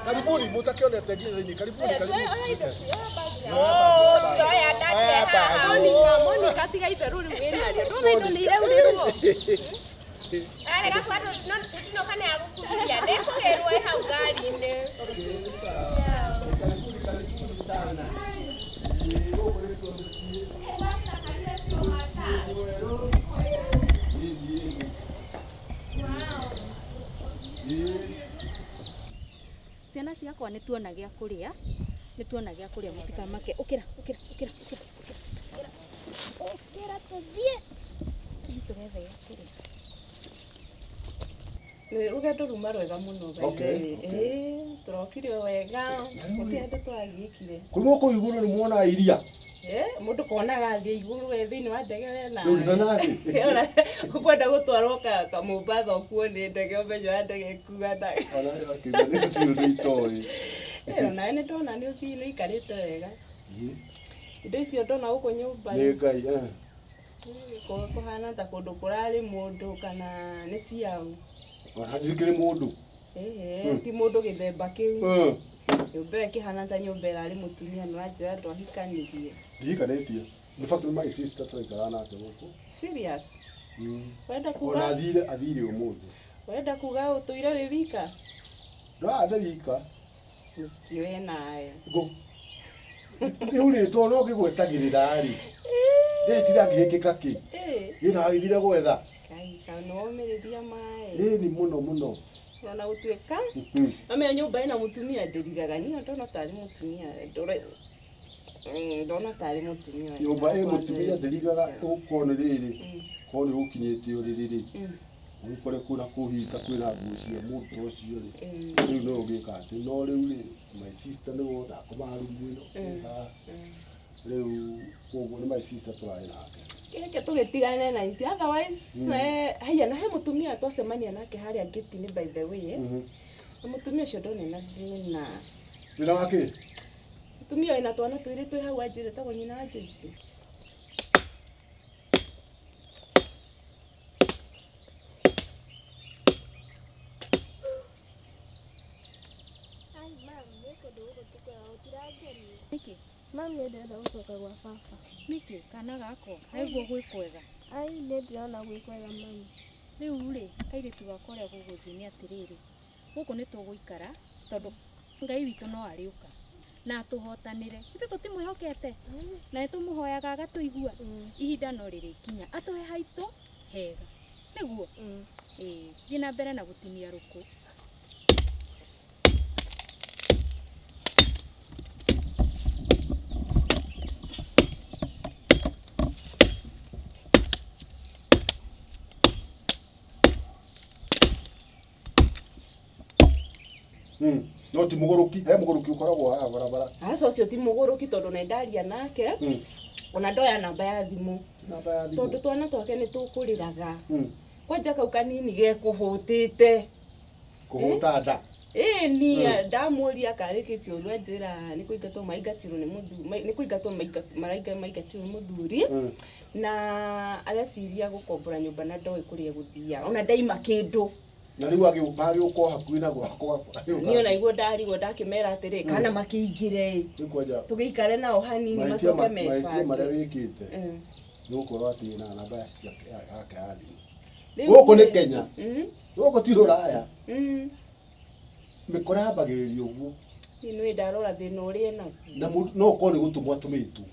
Karibuni, mutakionete nginya thĩinĩ. Karibuni, karibuni. Oh, tuoya daddy haha. Monica, Monica tiga itherũ rĩu wĩnario. Ndona indo nĩ iraurĩrwo. Arega kwa no tũtinoka nĩ agũkururia. Ndekũgĩrwo ĩ hau ngari-inĩ. Karibuni, karibuni sana. Ĩĩ, gũkũ nĩkuo mũciĩ. Ĩĩ, ĩĩ. Ĩĩ. Ciana ciakwa nĩ tuona gĩa kũrĩa, nĩ tuona gĩa kũrĩa mũtikamake. Ũkĩra, ũkĩra, ũkĩra, ũkĩra, ũkĩra, ũkĩra. Ũkĩra tũthiĩ. Tũthiĩ tũgethe gĩa kũrĩa. Nĩ rũgendo ruma rwega mũno by the Okay, way. okay. Ĩĩ, tũrokire o wega gũtirĩ handũ twagiĩkire. Kũu gũkũ igũrũ nĩ muonaga iria. Eh, mũndũ konaga thĩ igũrũ we thĩinĩ wa ndege we nawe. Rĩu ndina nathĩ. Ona ũkwenda gũtwarwo ka Mombatha ũkuo nĩ ndege ũmenye ũrĩa ndege ĩkuanaga. Ona akiuga nĩ gũtirĩ ũndũ itoĩ. Eh, onawe nĩ ndona nĩ ũthiĩ nĩ ũikarĩte wega. Ĩĩ, Indo icio ndona gũkũ nyũmba Nĩ Ngai. eh. kũhana ta kũndũ kũrarĩ mũndũ kana nĩ ciao. Ona ndikĩrĩ mũndũ. Ĩhĩ, ti mũndũ gĩthemba kĩu. Eh, Nyũmba ĩyo ĩkĩhana ta nyũmba ĩrarĩ mũtumia nĩ wanjĩra ndwahikanirie. Ndihikanĩtie. Nĩ bata my sister tũraikara nake gũkũ. Serious? Mm. Ũrenda Ona kuga athire athire ũmũthĩ. ũrenda kuga ũtũire wĩ wika? Ndũraga ndĩ wika. Nĩkĩ we nawe? Ngũ. Rĩu rĩtwa no ngĩgwetagĩrĩra rĩ. Ndetira ngĩhĩkĩka kĩ. Ĩĩ. Gĩna wagĩthire gwetha. Kai ka nĩwomĩrĩria maĩ. Ĩĩ ni mũno mũno. Ona gũtuĩka Mhm. mamenya nyũmba ĩna mũtumia ndĩrigaga niĩ ndona tarĩ mũtumia ndore ndona tarĩ mũtumia Nyũmba ĩ mũtumia ndĩrigaga ũkorwo nĩ rĩrĩ. Korwo nĩ ũkinyĩte ũrĩrĩ rĩ. Ũgĩkore kũna kũhita kwĩna nguo cia mũndũ ta ũcio rĩ. Rĩu no ũgĩka atĩ no rĩu rĩ my sister nĩwe ndakomaga rumu ĩno. Ĩha. Rĩu koguo nĩ my sister tũrarĩ nake. Reke tũgĩtigane na ici otherwise eh, haiya na he mũtumia twacemania nake harĩa ngĩti-inĩ by the way eh. Na mũtumia ũcio ndona ena thĩna. Thĩna wa kĩ? Mũtumia wĩna twana twĩrĩ twĩ hau anjĩra etagwo nyina wa Joyce. Ai, mam, nĩ kũndũ gũkũ ti kwega gũtirangenia. Nĩkĩ? Mam, nĩ ndĩrenda gũcoka gwa baba. Nĩkĩ kana gakwa? Aigua gwĩ kwega. Ai, nĩ ndĩrona gwĩ kwega mami. Rĩu rĩ, kairĩtu gakwa ũrĩa gũgũthiĩ nĩ atĩrĩrĩ, gũkũ nĩ tũgũikara tondũ Ngai witũ no arĩũka na atũhotanĩre. Ithuĩ tũtimwĩhokete na nĩ tũmũhoyaga agatũigua. Ihinda no rĩrĩkinya atũhe haitũ hega. Nĩguo? Ĩĩ, thiĩ na mbere na gũtinia rũkũ. No ti mũgũrũki, he mũgũrũki ũkoragwo haha barabara. Aca ũcio ti mũgũrũki tondũ nĩ ndaria nake ona ndoya namba ya thimũ Namba ya thimũ. tondũ twana twake nĩ tũkũrĩraga kwanja kau kanini gekũhũtĩte. Kũhũta nda. Ĩĩ ni ndamũria karĩ kĩ kĩũru anjĩra nĩ kũingatwo maingatirwo nĩ mũthuri nĩ kũingatwo maingatirwo nĩ mũthuri na areciria gũkombora nyũmba na ndoĩ kũrĩa egũthiaga ona ndaima kĩndũ. Na rĩu agĩũka agĩũka o hakuhĩ na gwakwa. Niĩ ona iguo ndarigwo ndakĩmera atĩrĩ kana makĩingĩre ĩ Rĩu kwanja tũgĩikare nao hanini mahĩtia macoke mahĩtia marĩa mebange. wĩkĩte nĩ gũkorwo atĩ na namba yake ya thimũ. Rĩu Gũkũ nĩ rĩ- Kenya. Gũkũ ti Rũraya. Mĩkora yambagĩrĩria ũguo. Niĩ nĩ ndarora thĩna ũrĩa enaguo. Na mũndũ no ũkorwo nĩ gũtũmwo atũmĩtwo.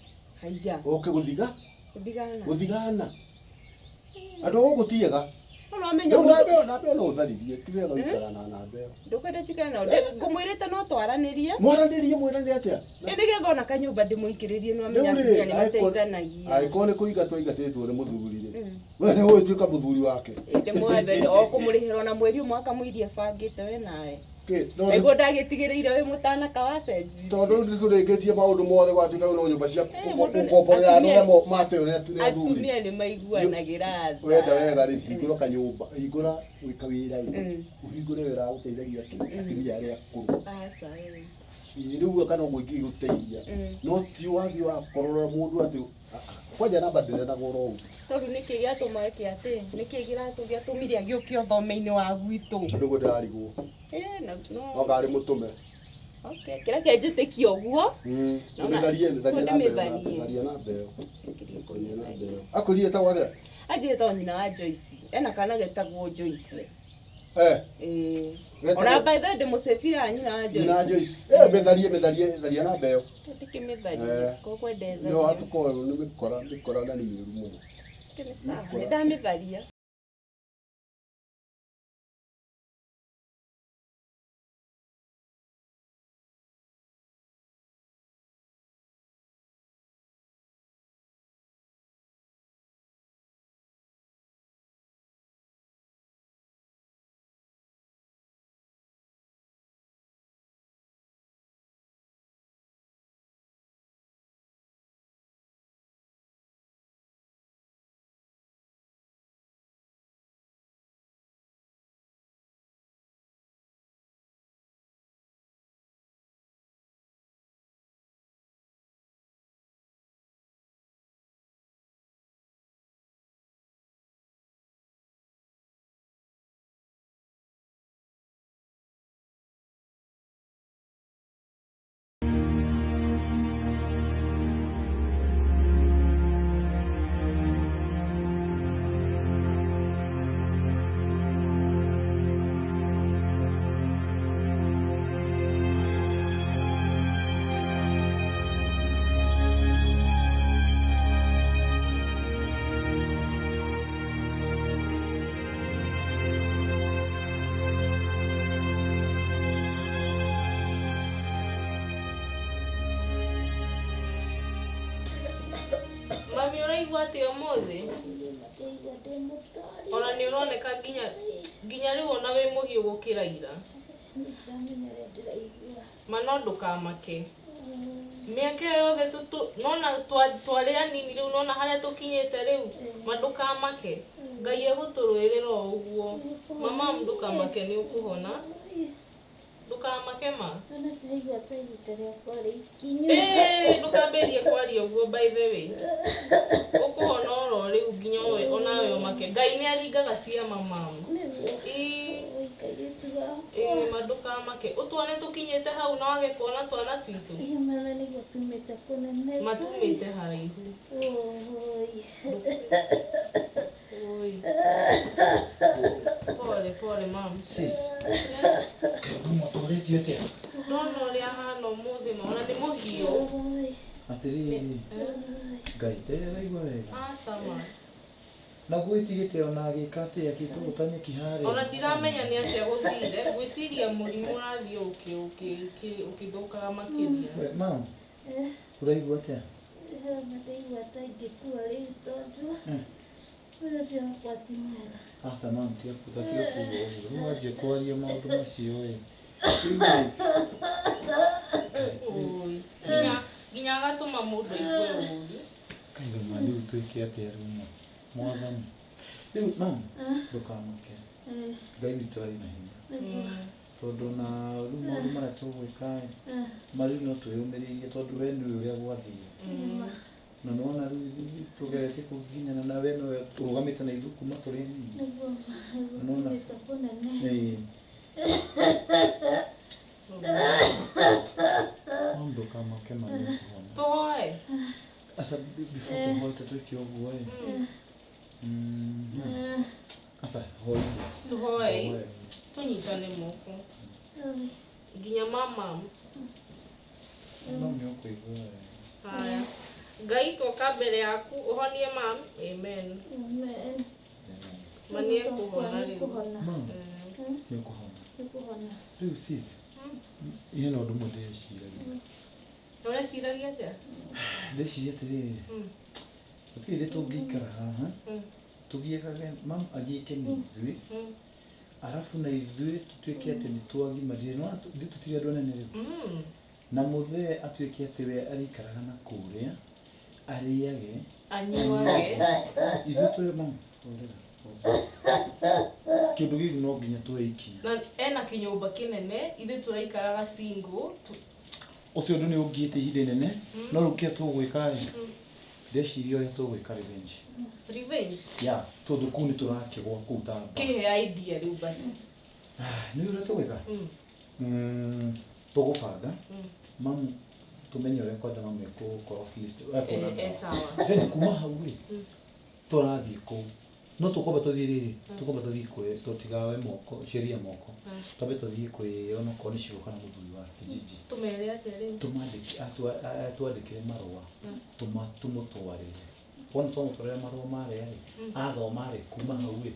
Haiya. Oke gũthiga Gũthigana. gũthigana. Andũ a gũkũ ti ega. No ũramenya Rĩu mũndũ- namba ĩyo namba ĩyo no ũtharirie ti wega gũikara na namba ĩyo. Ndũkwenda njikare nao. Ngũmwĩrĩte no twaranĩrie. Mwaranĩrie mwĩranĩre atĩa? Ĩ nĩgetha ona kanyũmba ndĩmũikĩrĩrie nĩ wamenya Rĩu rĩ, atumia nĩ angĩkorwo- mateithanagia. Angĩkorwo nĩ kũingatwo aingatĩtwo nĩ mũthuri rĩ, we nĩ ũgũtuĩka mũthuri wake. Ndĩmwathe o kũmũrĩhĩra ona mweri ũmwe akamũiria bangĩte we nawe. Kĩ, no nĩ- Naiguo ndagĩtigĩrĩire wĩ mũtanaka wa cenji. tondũ rĩu nĩtũrĩkĩtie maũndũ mothe gwatuĩka rĩu no nyũmba cia Eh, mũndũ nĩ- gũkomborera andũ atumia- arĩa mateo nĩ athuri. Atumia nĩ maiguanagĩra tha. Wenda wega rĩ, hingũra kanyũmba, hingũra gwĩka wĩra rĩ, ũhingũre wĩra wa gũteithagia atumia arĩa akũrũ. Aca, ĩ. Ĩ, rĩu kana ũguo ingĩgũteithia. No ti wathiĩ wakorora mũndũ atĩ kwanja namba ndĩrenagwo oro ũguo. Tondũ nĩkĩ gĩatũma eke atĩ nĩkĩ gĩatũmire agĩũke ũthome-inĩ wa gwitũ. Nĩguo ndĩrarigwo. Ĩ, na no Oka arĩ mũtũme. Okay, kĩreke njĩtĩkie ũguo. Naona- Tharie tharie namba ĩyo, Ndĩmĩtharie. tharia namba ĩyo. Tharia namba ĩyo. Akwĩrire ĩtagwo atĩa? Anjĩtagwo nyina wa Joyce. Ena kana getagwo Joyce. Eh. Ĩĩ. Getagwo- Ona by the way ndĩmũcebire nyina wa Nyina wa Joyce. Joyce. Eh, mĩtharie mĩtharie tharia namba ĩyo. Ndĩkĩmĩtharie. Eh. Kokwenda No ĩthario. hatukorwo nĩ mĩkora mĩkora na nĩ mĩũru mũno. Nĩ sawa. Nĩndamĩtharia. Mami ũraigua atĩa ũmũthĩ? Ndĩraigua ndĩ mũtari. Ona nĩ ũroneka nginya nginya rĩu ona wĩ mũhiũ gũkĩra ira. Niĩ ndiramenya ũrĩa ndĩraigua. Ma no ndũkamake. Mĩaka ĩyo yothe nona twarĩ anini rĩu nona harĩa tũkinyĩte rĩu ma ndũkamake. Ngai egũtũrũĩrĩra o ũguo. Mama ndũkamake nĩ ũkũhona. Ndũkamake ma. Ona ndĩraigua ta ihinda rĩakwa rĩikinyu. Ĩĩ, ndũkambĩrĩrie kwaria ũguo by the way. Ũkũhona oro rĩu nginya we onawe ũmake. Ngai nĩ aringaga ciama mamu. Nĩguo. Ĩĩ. Oi, kairĩtu gakwa. Ĩĩ, ma ndũkamake. Ũtwane tũkinyĩte hau na wage kuona twana twitũ. Ĩ, mana nĩguo tumĩte kũnene. Matumĩte haraihu. Oi. Oi. Pole pole mam. Sis. Mũtũrĩtio atĩa? Ndona ũrĩa ahana ũmũthĩ ma ona nĩ mũhiũ. Atĩrĩrĩ, Ngai ndĩraigua wega. Aca ma. Na gwĩtigĩte ona agĩka atĩa gĩtũgũta nyeki harĩa. Ona ndiramenya nĩ atĩa gũthire. Ngwĩciria mũrimũ ũrathiĩ ũkĩthũkaga makĩria. We, Mam, ũraigua atĩa? Ona ndĩraigua ta ingĩkua rĩu tondũ wĩra ũcio wakwa ti mwega. Aca mam, tiga kuga tiga kuga ũguo. Rĩu wanjia kwaria maũndũ macio ĩ. Rĩu rĩ, Oi. Nginya nginya agatũma mũndũ aigue ũũru. Kaigua ma rĩu twĩke atĩa rĩu ma? Mwathani. Rĩu mam, ndũkamake. Ngai witũ arĩ na hinya. Nĩguo. Tondũ ona rĩu maũndũ marĩa tũgwĩka ĩ, ma rĩu no twĩyũmĩrĩrie tondũ we nĩũĩ ũrĩa gwathire. Nĩma. Na nĩwona rĩu ithuĩ tũgeretie kũgiginyana na we nowe ũrũgamĩte na ithuĩ kuma tũrĩ anini. Nĩguo ma, nĩguo Nĩwona? kinyĩte kũnene. Ĩĩ. Mam ndũkamake ma nĩũkũhona. Tũhoe. Aca before tũhoe ta twĩke ũguo ĩ. Aca hoi. Tũhoe. Tũnyitane moko. Nginya mama. No nĩ ũkũigua wega. Haya. Ngai twoka mbere yaku ũhonie mam. Amen. Amen. Ma nĩ ekũhona rĩu. Mam, nĩ ũkũhona. Nĩkũhona. Rĩu sis, hena ũndũ ũmwe ndĩreciragia. Ũreciragia atĩa? Ndĩreciria atĩrĩrĩ, gũtirĩ hĩndĩ tũngĩikara haha, tũgiĩkage, mam agiĩke nĩ ithuĩ, arabu na ithuĩ tũtuĩke atĩ nĩ twagimarire, nĩ wona ithuĩ tũtirĩ andũ anene rĩu. Na mũthee atuĩke atĩ we arĩikaraga na kũrĩa, arĩage, Anyuage. Ithuĩ tũrĩ mam, horera. Kĩndũ gĩkĩ no nginya tuoe ikinya. Na ena kĩnyũmba kĩnene, ithuĩ tũraikaraga single. Ũcio ũndũ nĩ ũngiĩte ihinda inene, no rĩu kĩrĩa tũgwĩka rĩ, ndĩreciria ũrĩa tũgwĩka revenge. Revenge? Yeah, tondũ kũu nĩ tũrakĩgwa kũu ta mba. Kĩhe idea rĩu basi. Nĩ ũrĩa tũgwĩka? Tũgũbanga, mamu tũmenye ũrĩa kwanja mamu ekũkorwo at least ekũona Eh, eh, ndawa. sawa. Then kuma hau rĩ, tũrathiĩ kũu. No tũkwamba tũthiĩ rĩrĩ, tũkwamba tũthiĩ kwĩ tũtigawe moko, sheria moko. Twambe tũthiĩ kwĩ onokorwo nĩ cibũ kana mũthuri wa kijiji. Tũmere atĩa rĩu? Tũmandĩke, atwandĩkĩre marũa, tũmũtwarĩre. Wona twamũtwarĩra marũa marĩa rĩ, athoma rĩ, kuma hau rĩ,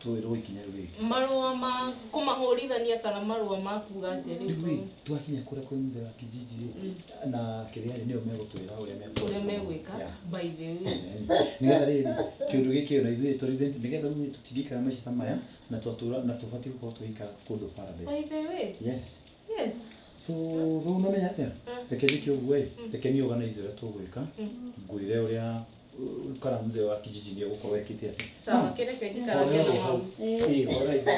twĩrwo ikinya rĩu rĩngĩ. Marũa ma kũmahũrithania kana marũa ma kuga atĩa rĩu? Rĩu rĩ, twakinya kũrĩa kwĩ mzee wa kijiji rĩ, na kĩrĩa rĩ, nĩo megũtwĩra ũrĩa mekũrĩa. Ũrĩa megwĩka, by the way. Nĩgetha rĩrĩ, kĩũndũ gĩkĩ ona ithuĩ tũ revenge, nĩgetha rĩu tũtingĩikara maica ta maya, na twatũra, na tũbatiĩ gũkorwo tũgĩikara kũndũ paradise. By the way. Yes. Yes. So, rĩu no menya atĩa? Reke njĩke ũguo ĩ, reke niĩ organize ũrĩa tũgwĩka, ngwĩre ũrĩa kana mzee wa kijiji nĩ egũkorwo ekĩte atĩa. Sawa, kĩreke njikarage Horera na hau. mamu. Ĩĩ, horera ithe.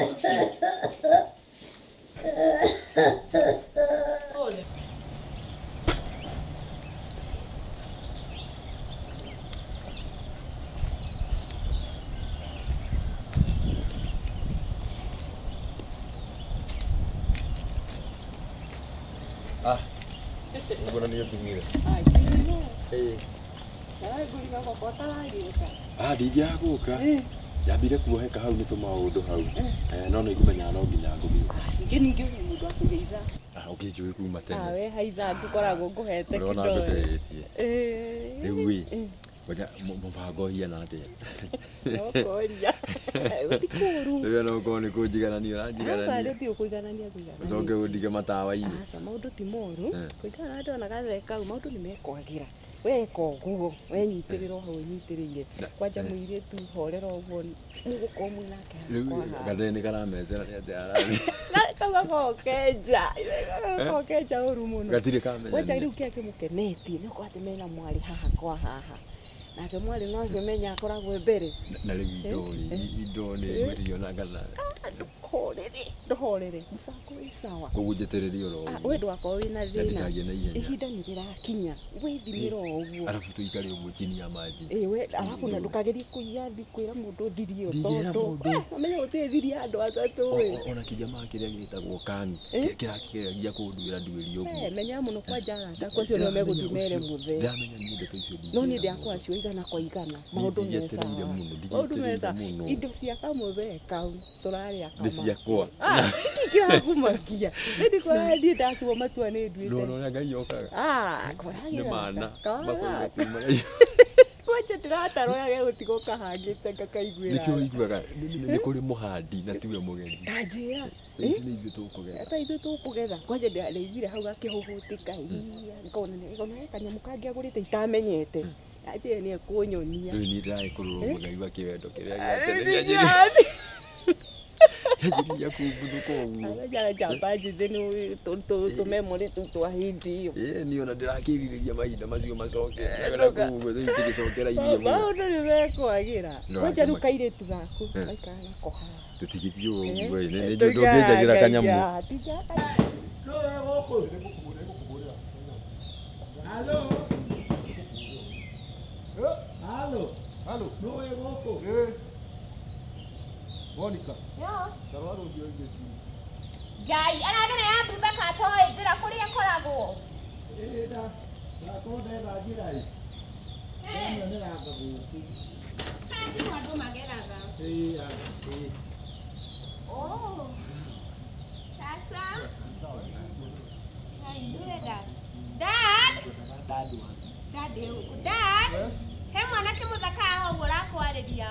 Pole. Ah, ũguo nĩ ũkinyire. Ĩĩ. Ah, ndingĩaga gũka. Njambire kuoheka hau nĩ tũmaũndũ hau. Eh, no nĩ ngũmenyaga no nginya ngũthiĩ. Ningĩ ningĩ wĩ mũndũ wa kũgeitha. Ah, ũkĩnjũĩ kuma tene. Ah, we haitha ngũkoragwo ngũhete Ũrona kĩndore. ngũteretie. Ĩĩ. Rĩu ĩ, ngoja mũbango ũhiana atĩa? No kũria. Ti kũũru. Rĩu no ũkorwo nĩ kũnjiganania Aca ũranjiganania. rĩu ti ũkũiganania ngũiganania. Ũcoke ũndige matawa-inĩ. Aca maũndũ ti moru. Eh. Kũringana na ndona gathee kau maũndũ nĩ mekwagĩra. Weka ũguo, wenyitĩrĩra o hau ũnyitĩrĩire. Kwanja mũirĩtu horera ũguo mũgũkorwo mwĩ nake haha Rĩu kwa haha. gathee nĩ karamecera nĩ atĩa arathiĩ. Kau gakoragwo kenja. Gakoragwo kenja ũru mũno. Gatirĩ kamenyania. Kwanja rĩu kĩrĩa kĩmũkenetie nĩ ũkorwo atĩ mena mwarĩ haha kwa haha. Nake mwarĩ no akĩmenya akoragwo e mbere. Na rĩu indo rĩ, indo nĩ ngwĩciria ona kana Ndũhorere, ndũhorere. Mũbango wĩ sawa. koguo njetereire oro Ah, ũguo. we ndũgakorwo wĩna Na thĩna. ndikagie na ihenya. Ihinda nĩ rĩrakinya. Wĩthimĩre o ũguo. Arabu tũikare ũguo chini ya maji. Ĩ we arabu na ndũkagerie kũiya thi kwĩra mũndũ thiri ĩyo Ndingĩra tondũ mũndũ. ũmenye gũtirĩ thiri ya andũ atatũ ĩ. Ona kĩjamaa kĩrĩa gĩtagwo Kani kĩrakĩgeragia kũnduĩra nduĩri ũguo. Eh, menya mũno kwanja arata aku acio nĩo megũthiĩ mere mũthee. Ndamenya niĩ ndeto icio No niĩ ndingĩra ndĩrakwa acio igana kwa igana maũndũ me Ndigietereire sawa. mũno, Maũndũ me ndigietereire sawa. mũno. Indo cia kamũthee kau tũrarĩa Nĩ kama. ciakwa. Ah, nĩkĩ kĩrakũmakia? Nĩ ndikuona niĩ ndatua matua nĩ nduĩte. Ndũrona ũrĩa Ngai okaga. Ah, Nĩ mana. Kora. Makoiga kuma na Kwanja ndĩratarwo yage gũtigwo kahangĩte ngakaiguĩra. Nĩkĩo ũiguaga nĩ kũrĩ mũhandi na tiwe mũgethi. Ta njĩra. Ici nĩ ithuĩ tũkũgetha. Ta ithuĩ tũkũgetha. Kwanja ndaiguire hau gakĩhũhũtĩka iya ngona ngona he kanyamũ kangĩ agũrĩte itamenyete. Anjĩre nĩ ekũnyonia. Rĩu niĩ ndĩragĩkũrũrwo ngaigua kĩwendo kĩrĩa Eh, gĩa tene nĩ kĩanjĩrĩria kĩanjĩrĩria kũmbuthũka ũguo. Amenyaga njamba njĩthĩ nĩ tũmemorĩ tũu twa hĩndĩ ĩyo. Ĩĩ niĩ ona ndĩrakĩrirĩria mahinda macio macoke. Na kũu ũguo rĩu tũgĩcokerairie mũno. Maũndũ nĩ mekwagĩra. No, Kwanja rĩu akĩmaka. kairĩtu gaku Eh. gaikara nako haha. Tũtigĩthiĩ ũguo ĩ, nĩ njũĩ ndũngĩnjagĩra kanyamũ. Halo. Monica. Yeah. Tarora rũthiomi rũngĩ. Ngai aragera ya thutha ka atoĩ njĩra kũrĩa ĩkoragwo. Ĩĩ ndakorwo ndetha njĩra ĩ. Ndamĩonera anga gũkũ. Kana timo andũ mageraga. Ĩĩ ĩĩ. Oh. Sasa. Ngai ndũrenda. Dad. Dad wangu. Dad ũyũ. Dad. He mwanake mũthaka haha ũguo ũrakwarĩria.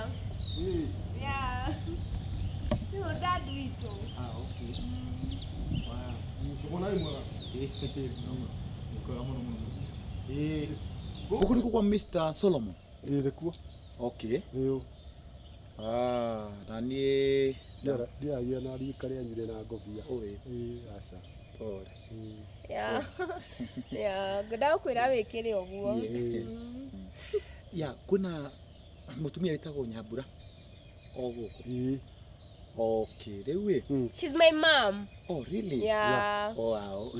Yeah. Nĩwe dad witũ. Ah, okay. Wow. Mbona wĩ mwega? Ĩĩ mwega mũno mũno. Ĩĩ. Gũkũ nĩkuo kwa Mr. Solomon? Ĩĩ nĩkuo. Okay. Ĩĩ. Ah, na niĩ Ndiagĩa na rika rĩanyu rĩna ngobia. Ĩĩ. Ĩĩ aca. Pole. Yeah. Yeah, ngwendaga gũkwĩra wĩkĩre ũguo. Ya, kwĩna mũtumia wĩtagwo Nyambura o gũkũ. Ĩĩ. Okay, rĩu ĩ. She's my mom. Oh, really? Yeah. Oh, wow.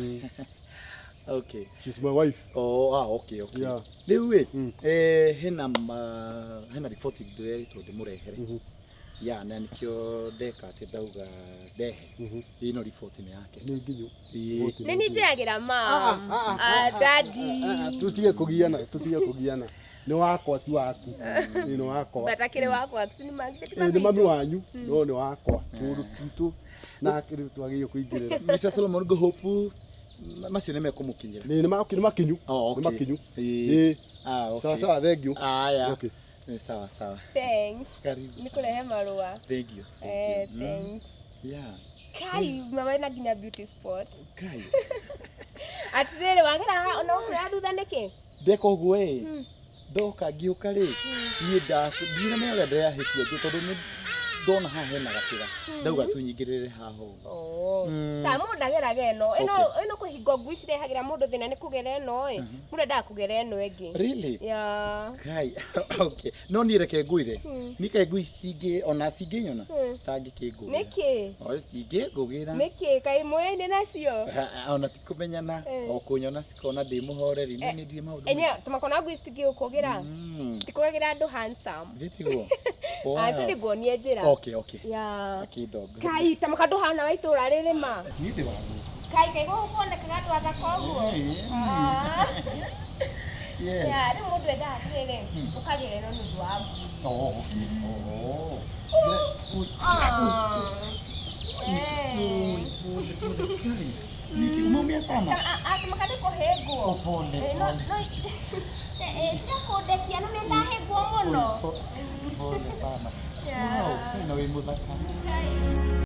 Okay. She's my wife. Oh, ah, okay, okay. Yeah. Rĩu ĩ, eh, hena ma, hena riboti ndĩrerirwo ndĩmũrehere. Ya, na nĩkĩo ndeka atĩ ndauga ndehe. Ĩno riboti nĩ yake. Nĩ nginyu. Ĩĩ. Nĩ niĩ njĩyagĩra mom. Ah, daddy. Tutige kũgiana, tutige kũgiana. Nĩ wakwa ti waku. Ĩĩ nĩ wakwa. But akĩrĩ wakwa, si nĩ Ĩĩ nĩ mami wanyu, no nĩ wakwa. Kũndũ twitũ nake rĩu twagĩrĩirwo kũingĩrĩra. Mr. Solomon ngũhope macio nĩ mekũmũkinyĩra. Nĩ nĩ makinyu. Oh, okay. Nĩ makinyu. Ĩĩ. Ĩĩ. Ah, okay. Sawa sawa, thank you. Aya. Okay. Nĩ sawa sawa. Thanks. Karibu. Nĩ kũrehe marũa. Thank you. Eh, Mm. thanks. Yeah. Kai, mama ena nginya beauty spot. Kai. Atĩrĩrĩ, wagera haha ona ũkũra thutha nĩkĩ? Ndeka ũguo ĩ. Mm. Ndoka ngĩũka rĩ, niĩ ndinamenya ũrĩa ndĩrahĩtia tondũ nĩ ndona haha hena gacĩra. Ndauga tu nyingĩrĩre haha ũguo. Oh. Mm. Sa mũndũ ndageraga ĩno. Ĩno Okay. ĩno kũhingo ngui cirehagĩra mũndũ thĩna nĩ kũgera ĩno ĩ. Mũndũ endaga kũgera ĩno ĩngĩ. Really? Yeah. Kai, okay. No niĩ reke ngwĩre. Mm. Niĩ kaĩ ngui citingĩ ona cingĩnyona Mm. citangĩkĩngũgĩra. Nĩkĩ? O citingĩngũgĩra. Nĩkĩ? Kaĩ mũyaine nacio? Ona ti kũmenyana Eh. o kũnyona cikona ndĩ mũhoreri niĩ Eh, nĩ ndirĩ maũndũ Enye tũmakona ngui citingĩgũkũgĩra. Mm. Citikũgagĩra andũ handsome. Gĩtiguo. Ah, tũthiĩ nguonie njĩra. Okay, okay. Yeah. Akĩndongo. Kai, tamaka ndũhana wa itũũra rĩrĩ ma. Niĩ ndĩ wa gũkũ. Kai, kai gũkũ kuonekaga andũ athaka ũguo. Ah. Yes. Yeah, rĩu mũndũ endaga atĩrĩrĩ, ũkagĩra ĩno nĩ ũndũ wa ngui. Oh, okay. Oh. Ah. Eh. Umeumia sana. Tamaka ndĩkũhĩngwo. Pole, Eh, no, no, eh, tiga kũndekia no nĩndahĩngwo mũno. Pole sana. Yeah. Wow, na wĩ mũthaka. Kai.